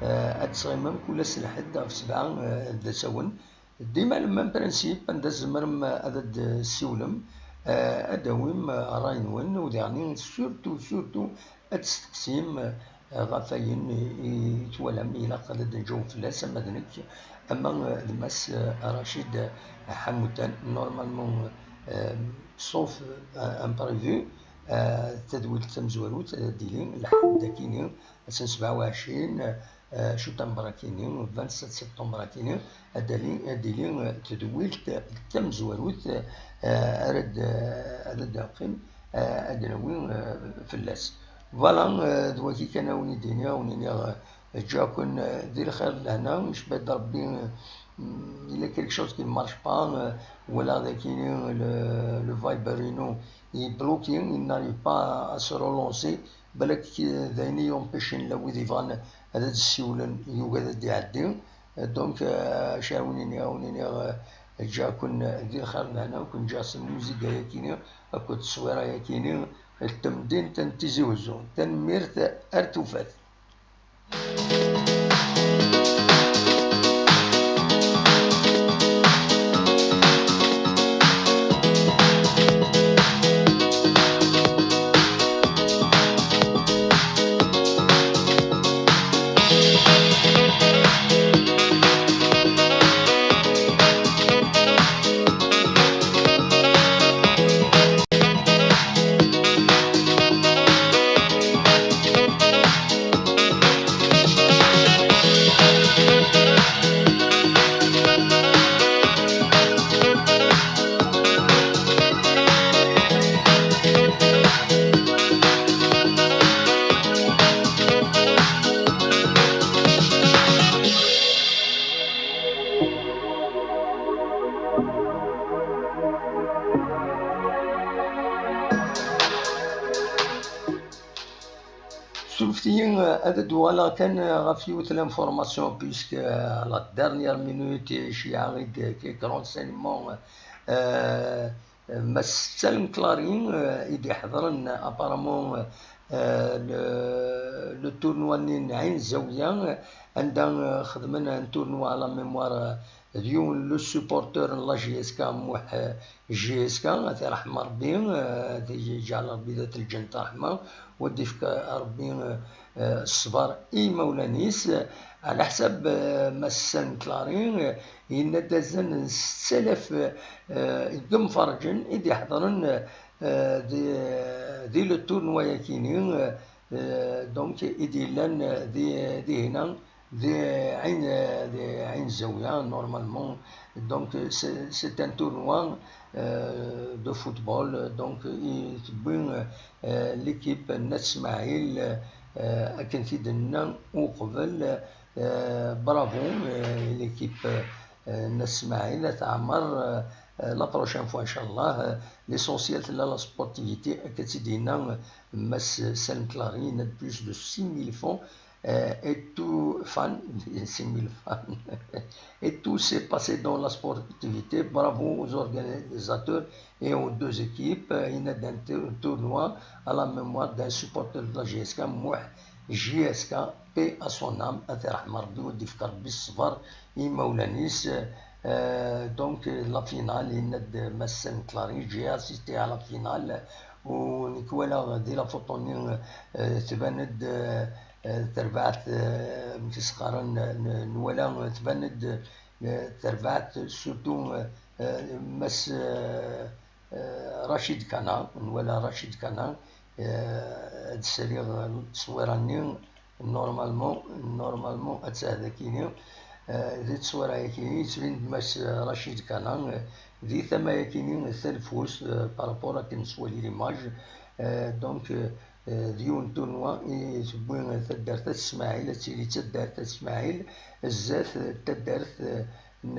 eh, ad tettɣimim kul ass n lḥedd ɣef sebɛa, eh, d asawen. Dima le même principe, anda tzemrem ad d-tessiwlem, eh, ad d-tawim, eh, ṛṛay-nwen, u diɣen surtout, surtout ad testeqsim, eh, ɣef wayen i, i twalam ilaq ad d-nǧaweb fell-as, ama d nekk, ama, eh, d Mass, eh, Racid Ḥamutan. Normalement, eh, sauf, eh, imprévu, eh, tadwilt tamezwarut, eh, ad d-tili lḥedd akini, ass n sebɛa u ɛecrin, eh, Cutamber akini, vingt-sept septembre akini, ad d-tili, ad d-tili, eh, tedwilt tamezwarut, eh, ara d-, ara d-neqqim, eh, ad d-nawi, eh, fell-as. Voilà, eh, d wagi kan a wen-id-iniɣ, a wen-iniɣ, eh, ǧǧiɣ-ken, eh, di lxir d lehna, ncebba-d Rebbi, eh, mm, il y a quelque chose qui ne marche pas, eh, walaɣ dagi, eh, le, le Viber-inu est bloqué, il n'arrive pas à se relancer. Balak, eh, d ayen i yumpicin la wid yebɣan ad d-ssiwlen, yugi ad d-iɛeddi. Eh, donc, eh, acu ara wen-iniɣ, a wen-iniɣ, eh, ǧǧiɣ-ken di lxir d lehna, ken ǧǧiɣ s lmuziga-yakini akked tteswira-yakini, d temdint n Tizi Wezzu. Tanemmirt, ar tufat. Surfet-iyi, eh, ad d-uɣaleɣ kan, eh, ɣef yiwet l'information, puisque, eh, la dernière minute, eh, ceyɛeɣ-d quelques renseignements, eh, Mass Salem Clary, eh, i d-iḥeḍren, eh, apparemment, eh, le, le tournoi-nni n Ɛin Zawiya, eh, anda, eh, xedmen un tournoi à la mémoire, eh, d yiwen le supporter n la J S K, Muḥ, eh, J S K, ad t-iṛḥem Ṛebbi, eh, ad iǧɛel Ṛebbi dat lǧennet ṛṛeḥma, u ad d-ifk Ṛebbi, eh, eh, ṣṣber i imawlan-is. Ɛla ḥsab, eh, Mass Salem Clary, eh, yenna-d azal n setta alaf, eh, n yimferrǧen i d-iḥeḍren, eh, di, di le tournoi-yakini, eh, eh, donc, i d-yellan, eh, di, dihina, di Ɛin, di Ɛin Zawiya, normalement. Donc, c'est, c'est un tournoi, euh, de football. Donc, i tewwi, euh, l'équipe n At Smaɛil, euh, akken t-id-nenna uqbel, euh, bravo, euh, l'équipe, euh, n At Smaɛil, ad teɛmer, euh, euh, la prochaine fois, inchallah. Euh, l'essentiel, tella la sportivité, akka tt-id-yenna, euh, Mass Salem Clary, il y a plus de six mille fans, euh, et tout fan, six mille fans, et tout s'est passé dans la sportivité. Bravo aux organisateurs et aux deux équipes. Euh, il y a un tour-, tournoi à la mémoire d'un supporter de la J S K, Mouh J S K, paix à son âme, ad t-iṛḥem Ṛebbi, u ad d-ifk Ṛebbi ṣṣber i imawlan-is. Euh, donc, la finale, yenna-d Mass Salem Clary, j'ai assisté à la finale, u nekk walaɣ di la photo-nni, euh, tban-d, euh, terbaɛt, euh, amek i s-qqaren, n-, n-, nwala, euh, tban-d, euh, terbaɛt, surtout, euh, euh, Mass, euh, euh, Rachid Kana, nwala Rachid Kana, euh, ad d-ssaliɣ tteswira-nni, normalement, normalement, ad tɛedda kini. Eh, di tteswira-yakini, yettbin-d Mass Racid Kana, eh, di tama-yakini, talfust, eh, par rapport akken nettwali l'image. Eh, donc, eh, d yiwen tournoi i tewwi taddart At Smaɛil, ad tili d taddart At Smaɛil, zdat, eh, taddart, eh, n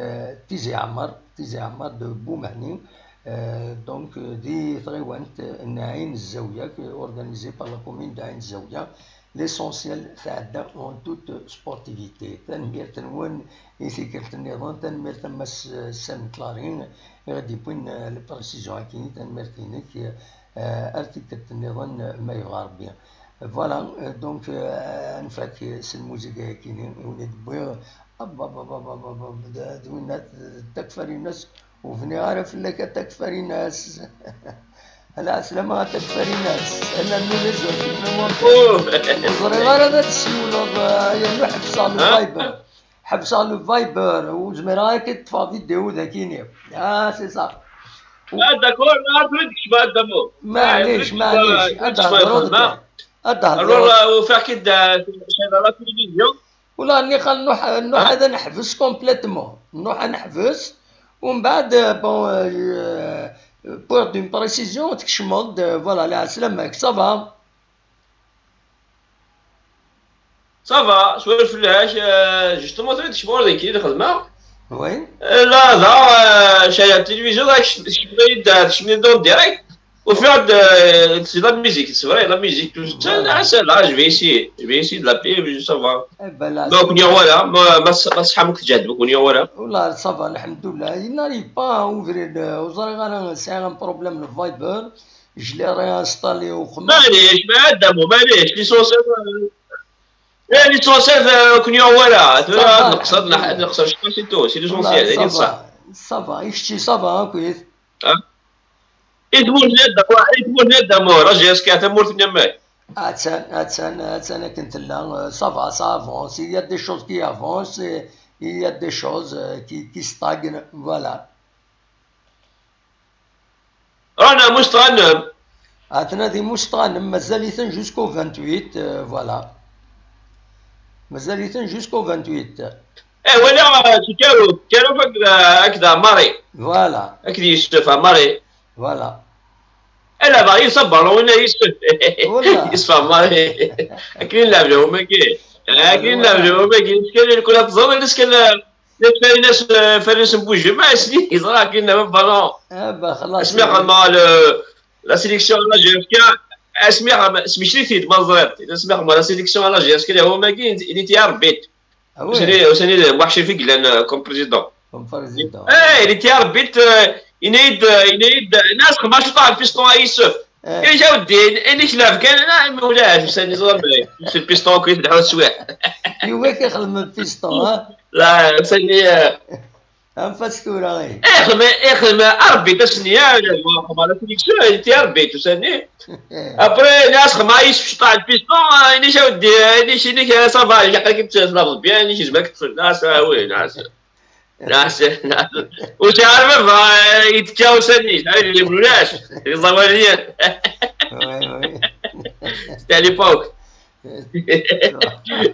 Tizi Ɛmar, Tizi Ɛmar de Bumehni. Eh, donc, eh, di tɣiwant, eh, n Ɛin Zawiya, organisé par la commune de Ɛin Zawiya. L'essentiel, tɛedda en toute sportivité. Tanemmirt-nwen i tikkelt nniḍen, tanemmirt a Mass Sam Clarin, i ɣ-d-yewwin, eh, les précisions-agi, tanemmirt-inek, eh, ar tikkelt nniḍen, eh, ma yebɣa Rebbi. Voilà, eh, donc, eh, ad nfak s lmuziga-agi-ni, i wen-id-wwiɣ, ab, ab, ab, d, d winna, d takfarinas, ur bniɣ ara fell-ak a takfarinas. Ala ɛeslama a takfarinas. Ala nnu d azref n Ur ẓriɣ ara ad d-tsiwleḍ, eh, yernu ḥebseɣ le Viber. Ḥebseɣ le Viber, ur zmireɣ ara ad k-id-ṭṭfeɣ vidéo dagini. Ah, c'est ça. Ah, d'accord, ah, tura d-kecmeɣ a Dda Mur. Maɛlic, maɛlic. Ad d-hedreḍ kan. Ad d-hedreḍ. Alors, euh, ufiɣ-k-id, euh, cɛiḍ la télévision. Ula nniɣ nruḥ, nruḥ ad neḥbes complètement. Nruḥ ad neḥbes. Umbeɛd, euh, bon, euh, pour une précision, tkecmeḍ-d, euh, voilà, lɛeslama-k, ça va? Ça va, swir fell-ak, euh, justement, tura tkecmeḍ deg i lxedma. Oui. Euh, là, da, euh, cɛiḍ la télévision, da, kecmeḍ-d, kecmeḍ-d en direct. Ufiɣ-d, euh, c'est la musique, c'est vrai, la musique, tout ça, là, c'est là, je vais essayer, je vais essayer de l'appeler, mais ça va. Eh ben, là, donc, c'est bon. Voilà, ma, ma, ma, ça va, voilà. Voilà, ça va, alhamdoulilah. Il n'arrive pas à ouvrir le, ur ẓriɣ ara, c'est un problème, le Viber. Je l'ai réinstallé au Khmer. Maɛlic, ma Adamu, maɛlic, l'essentiel, euh, eh, l'essentiel, euh, ur ken-yuɣ wara. Tura ad neqṣer, ad neqṣer cwiṭ, c'est tout, c'est l'essentiel, ça va, ça va, i kečči, ça va, akkit. I tmurt n Adamu, i tmurt n Adamu, raji askar tamurt n Amal. Attan, attan, attan akken tella, euh, ça va, ça avance, il y a des choses qui avancent, et il y a des choses, euh, qui, qui stagnent, voilà. Rana Mustran. Atna di Mustran, mazal-iten jusqu'au vingt-huit, euh, voilà. Mazal-iten jusqu'au vingt-huit. Eh, wala, euh, Kikaro, Kikaro akked, euh, akked Amari. Voilà. Akked Yusef Amari. Voilà. Ala, bɣa Yusef Balon, wina Yusef. Voilà. Yusef Amari. Akken i nlɛeb lehum-agi. Akken i nlɛeb lehum-agi. Neskan, kul ad tẓer, neskan, euh, Farinas, euh, Farinas n Bujemma, asli, yeẓra akken, euh, Balon. Ah, bah, xlas. Asmi xedmeɣ le, la sélection à l'âge F K, asmi xedmeɣ, smekti-t-id, ma teẓriḍ. Asmi xedmeɣ la sélection à l'âge F K, lehum-agi, il était arbitre. Ah ouais. Usani, usani d Waḥci fi yellan, euh, comme président. Comme président. Eh, il était arbitre, euh, yenna-yi-d, euh, yenna-yi-d, euh, nas xedmeɣ cwiṭ n piston a Yusef. Eh. Yenna-yi-d a weddi, ayen i k-lɛeb kan, ah, ma ulac, usani ẓer, c'est le piston akk i tleḥḥu teswiɛt. Yugi ad k-ixdem le piston, ha? La, usani, euh, anef-as tura, eh. Ixdem, ixdem arbitre asni, ah, xedmeɣ la sélection, il était arbitre, usani. Après, nas xedmeɣ a Yusef cwiṭ n piston, ah, yenna-yi-d a weddi, ah, yenna-yi-d, ah, ça va, ilaq ad k-id-tlabeḍ bien, yenna-yi-d, zemreɣ ad k-ṭṭfeɣ. Ah, ça, oui, nas. Nas, nas. Ur sɛiɣ ara baba, eh, yettekka ussan-is, ay, ulac, iẓawaliyen. Oui, oui. C'était à l'époque.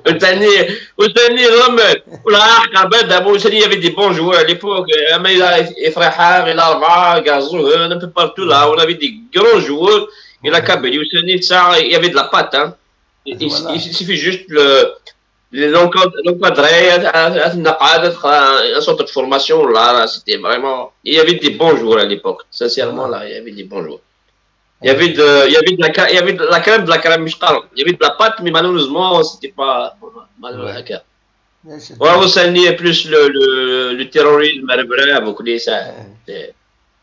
Ussan-nni, ussan-nni, vraiment. Wala, aqrab ad d-amu, ussan-nni, il y avait des bons joueurs à l'époque. Ama il a, Ifriḥa, il a Arba, Gazou, un peu partout là, on avait des grands joueurs. Et la Kabylie, ussan-nni, ça, il y avait de la patte, hein. Il, il, il suffit juste le, l'encad-, l'encadrer, à, à, à, à, une sorte de formation, là, là, c'était vraiment, il y avait des bons joueurs à l'époque. Sincèrement, là, il y avait des bons joueurs. Il y avait de, il y avait de la, cra-, il y avait de la crème, de la crème, je parle. Il y avait de la patte, mais malheureusement, c'était pas, malheureusement, ouais. Ouais, c'est dommage. Ouais, on s'en est plus le, le, le terrorisme, le vrai, donc, les, ça, c'est,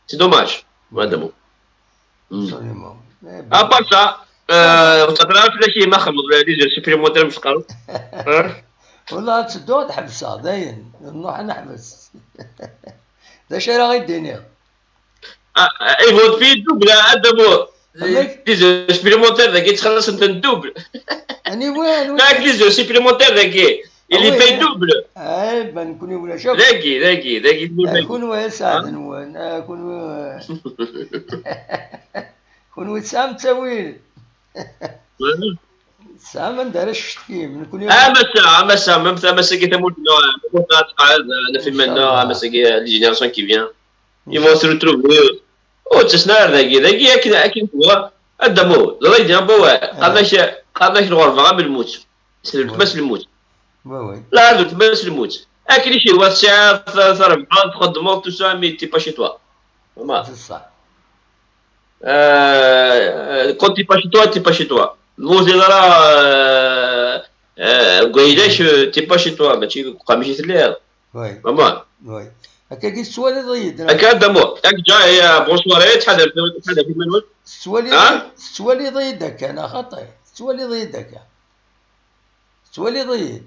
c'est dommage. Ouais, de bon. Absolument. Eh ben. À part ça, euh, ça te rappelle que ma خمض les heures supplémentaires, مش قالوا. Hein? Wala, ad tedduɣ ad ḥebseɣ, dayen. Nruḥ ad neḥbes. D acu ara ɣ-id-tiniḍ? Ah, ah, ils vont payer double, hein, d'abord. Amek? Les heures supplémentaires, dagi, ttxelliṣen-ten double. Anyway, anyway. Là, les heures supplémentaires, dagi, il les paye double. Ah, ben, kunwi ulac akk. Dagi, dagi, dagi, dagi. Ah, kunwi a sseɛd-nwen, ah, kunwi, kunwi tesɛam ttawil. Tesɛam anda ara tcetkim, nekkni. Amasa, amasa, même amasa-agi tamurt-nneɣ, tamurt-nneɣ ad tqeɛɛed, ad naf iman-nneɣ, amasa-agi, les générations qui viennent, ils vont se retrouver. Ur ttasen ara ar dagi, dagi akken, akken tebɣa. A Dda Mut, d raydi n wawal. Qqaren-ak, qqaren-ak lɣerba am lmut. S weltma-s lmut. Oui, oui. La, d weltma-s lmut. Akken i k-ihwa tesɛiḍ ta-, tarebḥa, txeddmeḍ, tout ça, mais t'es pas chez toi. Vraiment. C'est ça. Euh, quand t'es pas chez toi, t'es pas chez toi. Ur telliḍ ara, euh, euh, deg ayla-k, euh, t'es pas chez toi, mačči deg uxxam-ik i telliḍ. Oui, Vraiment. oui. Akkagi tettwaliḍ-iyi-d, neɣ? Akka a Dda Mut, akka ja, ya, bonsoir, eh, ttḥadar, ttḥadar iman-nwen. Tettwaliḍ, Ha? Tettwaliḍ-iyi-d akka, neɣ xaṭi? Tettwaliḍ-iyi-d akka. Tettwaliḍ-iyi-d.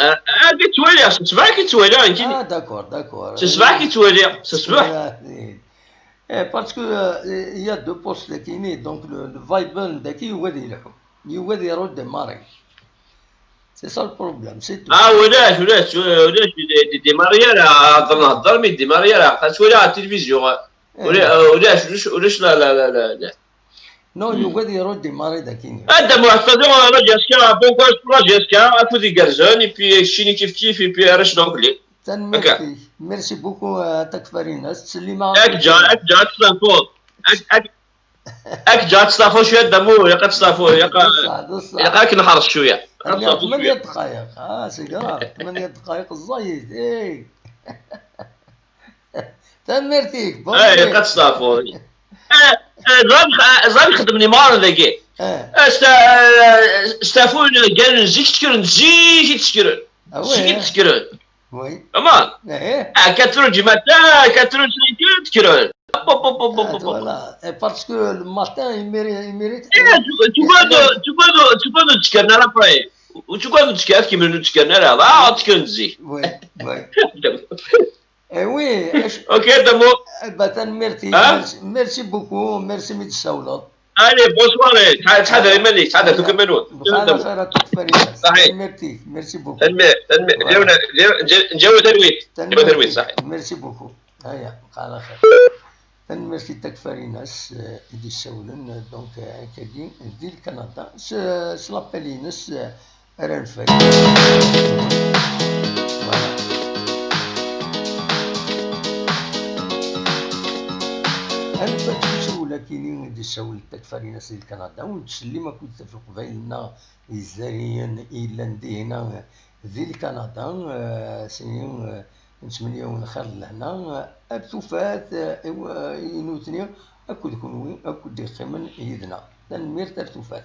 Ah, akka ttwaliɣ, s ṣṣbeḥ akka ttwaliɣ, nekkini. Ah, d'accord, d'accord. S ṣṣbeḥ akka ttwaliɣ, s ṣṣbeḥ. Eh, parce que, euh, il y a deux postes daki, donc le, le Viber daki yugi ad yelḥu. Yugi ad iru démarrer. C'est ça le problème, c'est tout. Ah, ulac, ulac, ulac, di, di, démarrer ara, hḍer, hḍer, mi démarrer ara, ad twaliɣ à la télévision. Ula-, ulac, ulac, ulac, la, la, la, la, la. Non, yugi ad iru démarrer daki. A Dda Mut, attention, la J S K, bon courage pour la J S K, afud igerrzen, et puis, euh, keččini kif kif, et puis, euh, reste anglais. Tanemmirt-ik. Merci beaucoup, euh, Takfarinas. Ttsellimeɣ. Akka ja, akka ja, ad testaɛfuḍ. Akka, akka, akka ja, ad testaɛfuḍ cwiya a Dda Mut, ilaq ad testaɛfuḍ, ilaq, D ṣṣeḥ, d ṣṣeḥ. ilaq ad k-nḥerṣ cwiya. Ad Rniɣ testaɛfuḍ cwiya. ثمانية دقائق. Ah, c'est grave. ثمانية دقائق ẓẓayet. Hey. Tanemmirt-ik. Bon, Eh, ilaq ad testaɛfuḍ. Eh, eh, ẓran, eh, ẓran xeddmen imaɣaren dagi. Eh. Eh, sta-, eh, staɛfun, gganen zik, ttekren zik i ttekren. Ah ouais, Zik i hein. Ttekren. Oui. Vraiment. Eh. À quatre heures du matin, à quatre heures cinq heures, ttekren. Hop, hop, hop, hop, Ah, hop, hop. Voilà. Et parce que le matin, il mérite, il mérite. Eh, tu, tu vois, tu, tu vois, tu vois, tu gagnes à la près. Ou tu vois, tu gagnes, qui me, tu gagnes à la, ah, tu gagnes zik. Oui, oui. Eh oui. Ok, Dda Mut. Eh ben, tanemmirt-ik. Hein? Merci, merci beaucoup. Merci mi d-tsawleḍ. Allez, bonsoir, eh. Tḥa-, ttḥadar iman-ik, ttḥadar tuka iman-nwen. Bxir lxir a Takfarinas. صحيح. Tanemmirt-ik. Merci beaucoup. Tanemmirt, tanemmirt. Voilà. Ǧawna, ǧaw-, ǧaw talwit. Ǧaw talwit, صحيح. Merci beaucoup. Aya, bxir lxir. Tanemmirt i Takfarinas, eh, i d-issawlen, eh, donc, eh, akkagi, di Lkanada, s, s l'appel-ines, eh, ara nfak. Voilà. Ad nfak s usawel akini i d-issawlen Takfarinas di Lkanada, ur nettsellim akked Leqbayel-nneɣ Izzayriyen i yellan dihina di Lkanada, eh, sini, eh, nettmenni-awen xir d lehna, eh, ar tufat, eh, i w-, eh, i nutni akked kunwi, akked d-iqqimen yid-neɣ. Tanemmirt, ar tufat.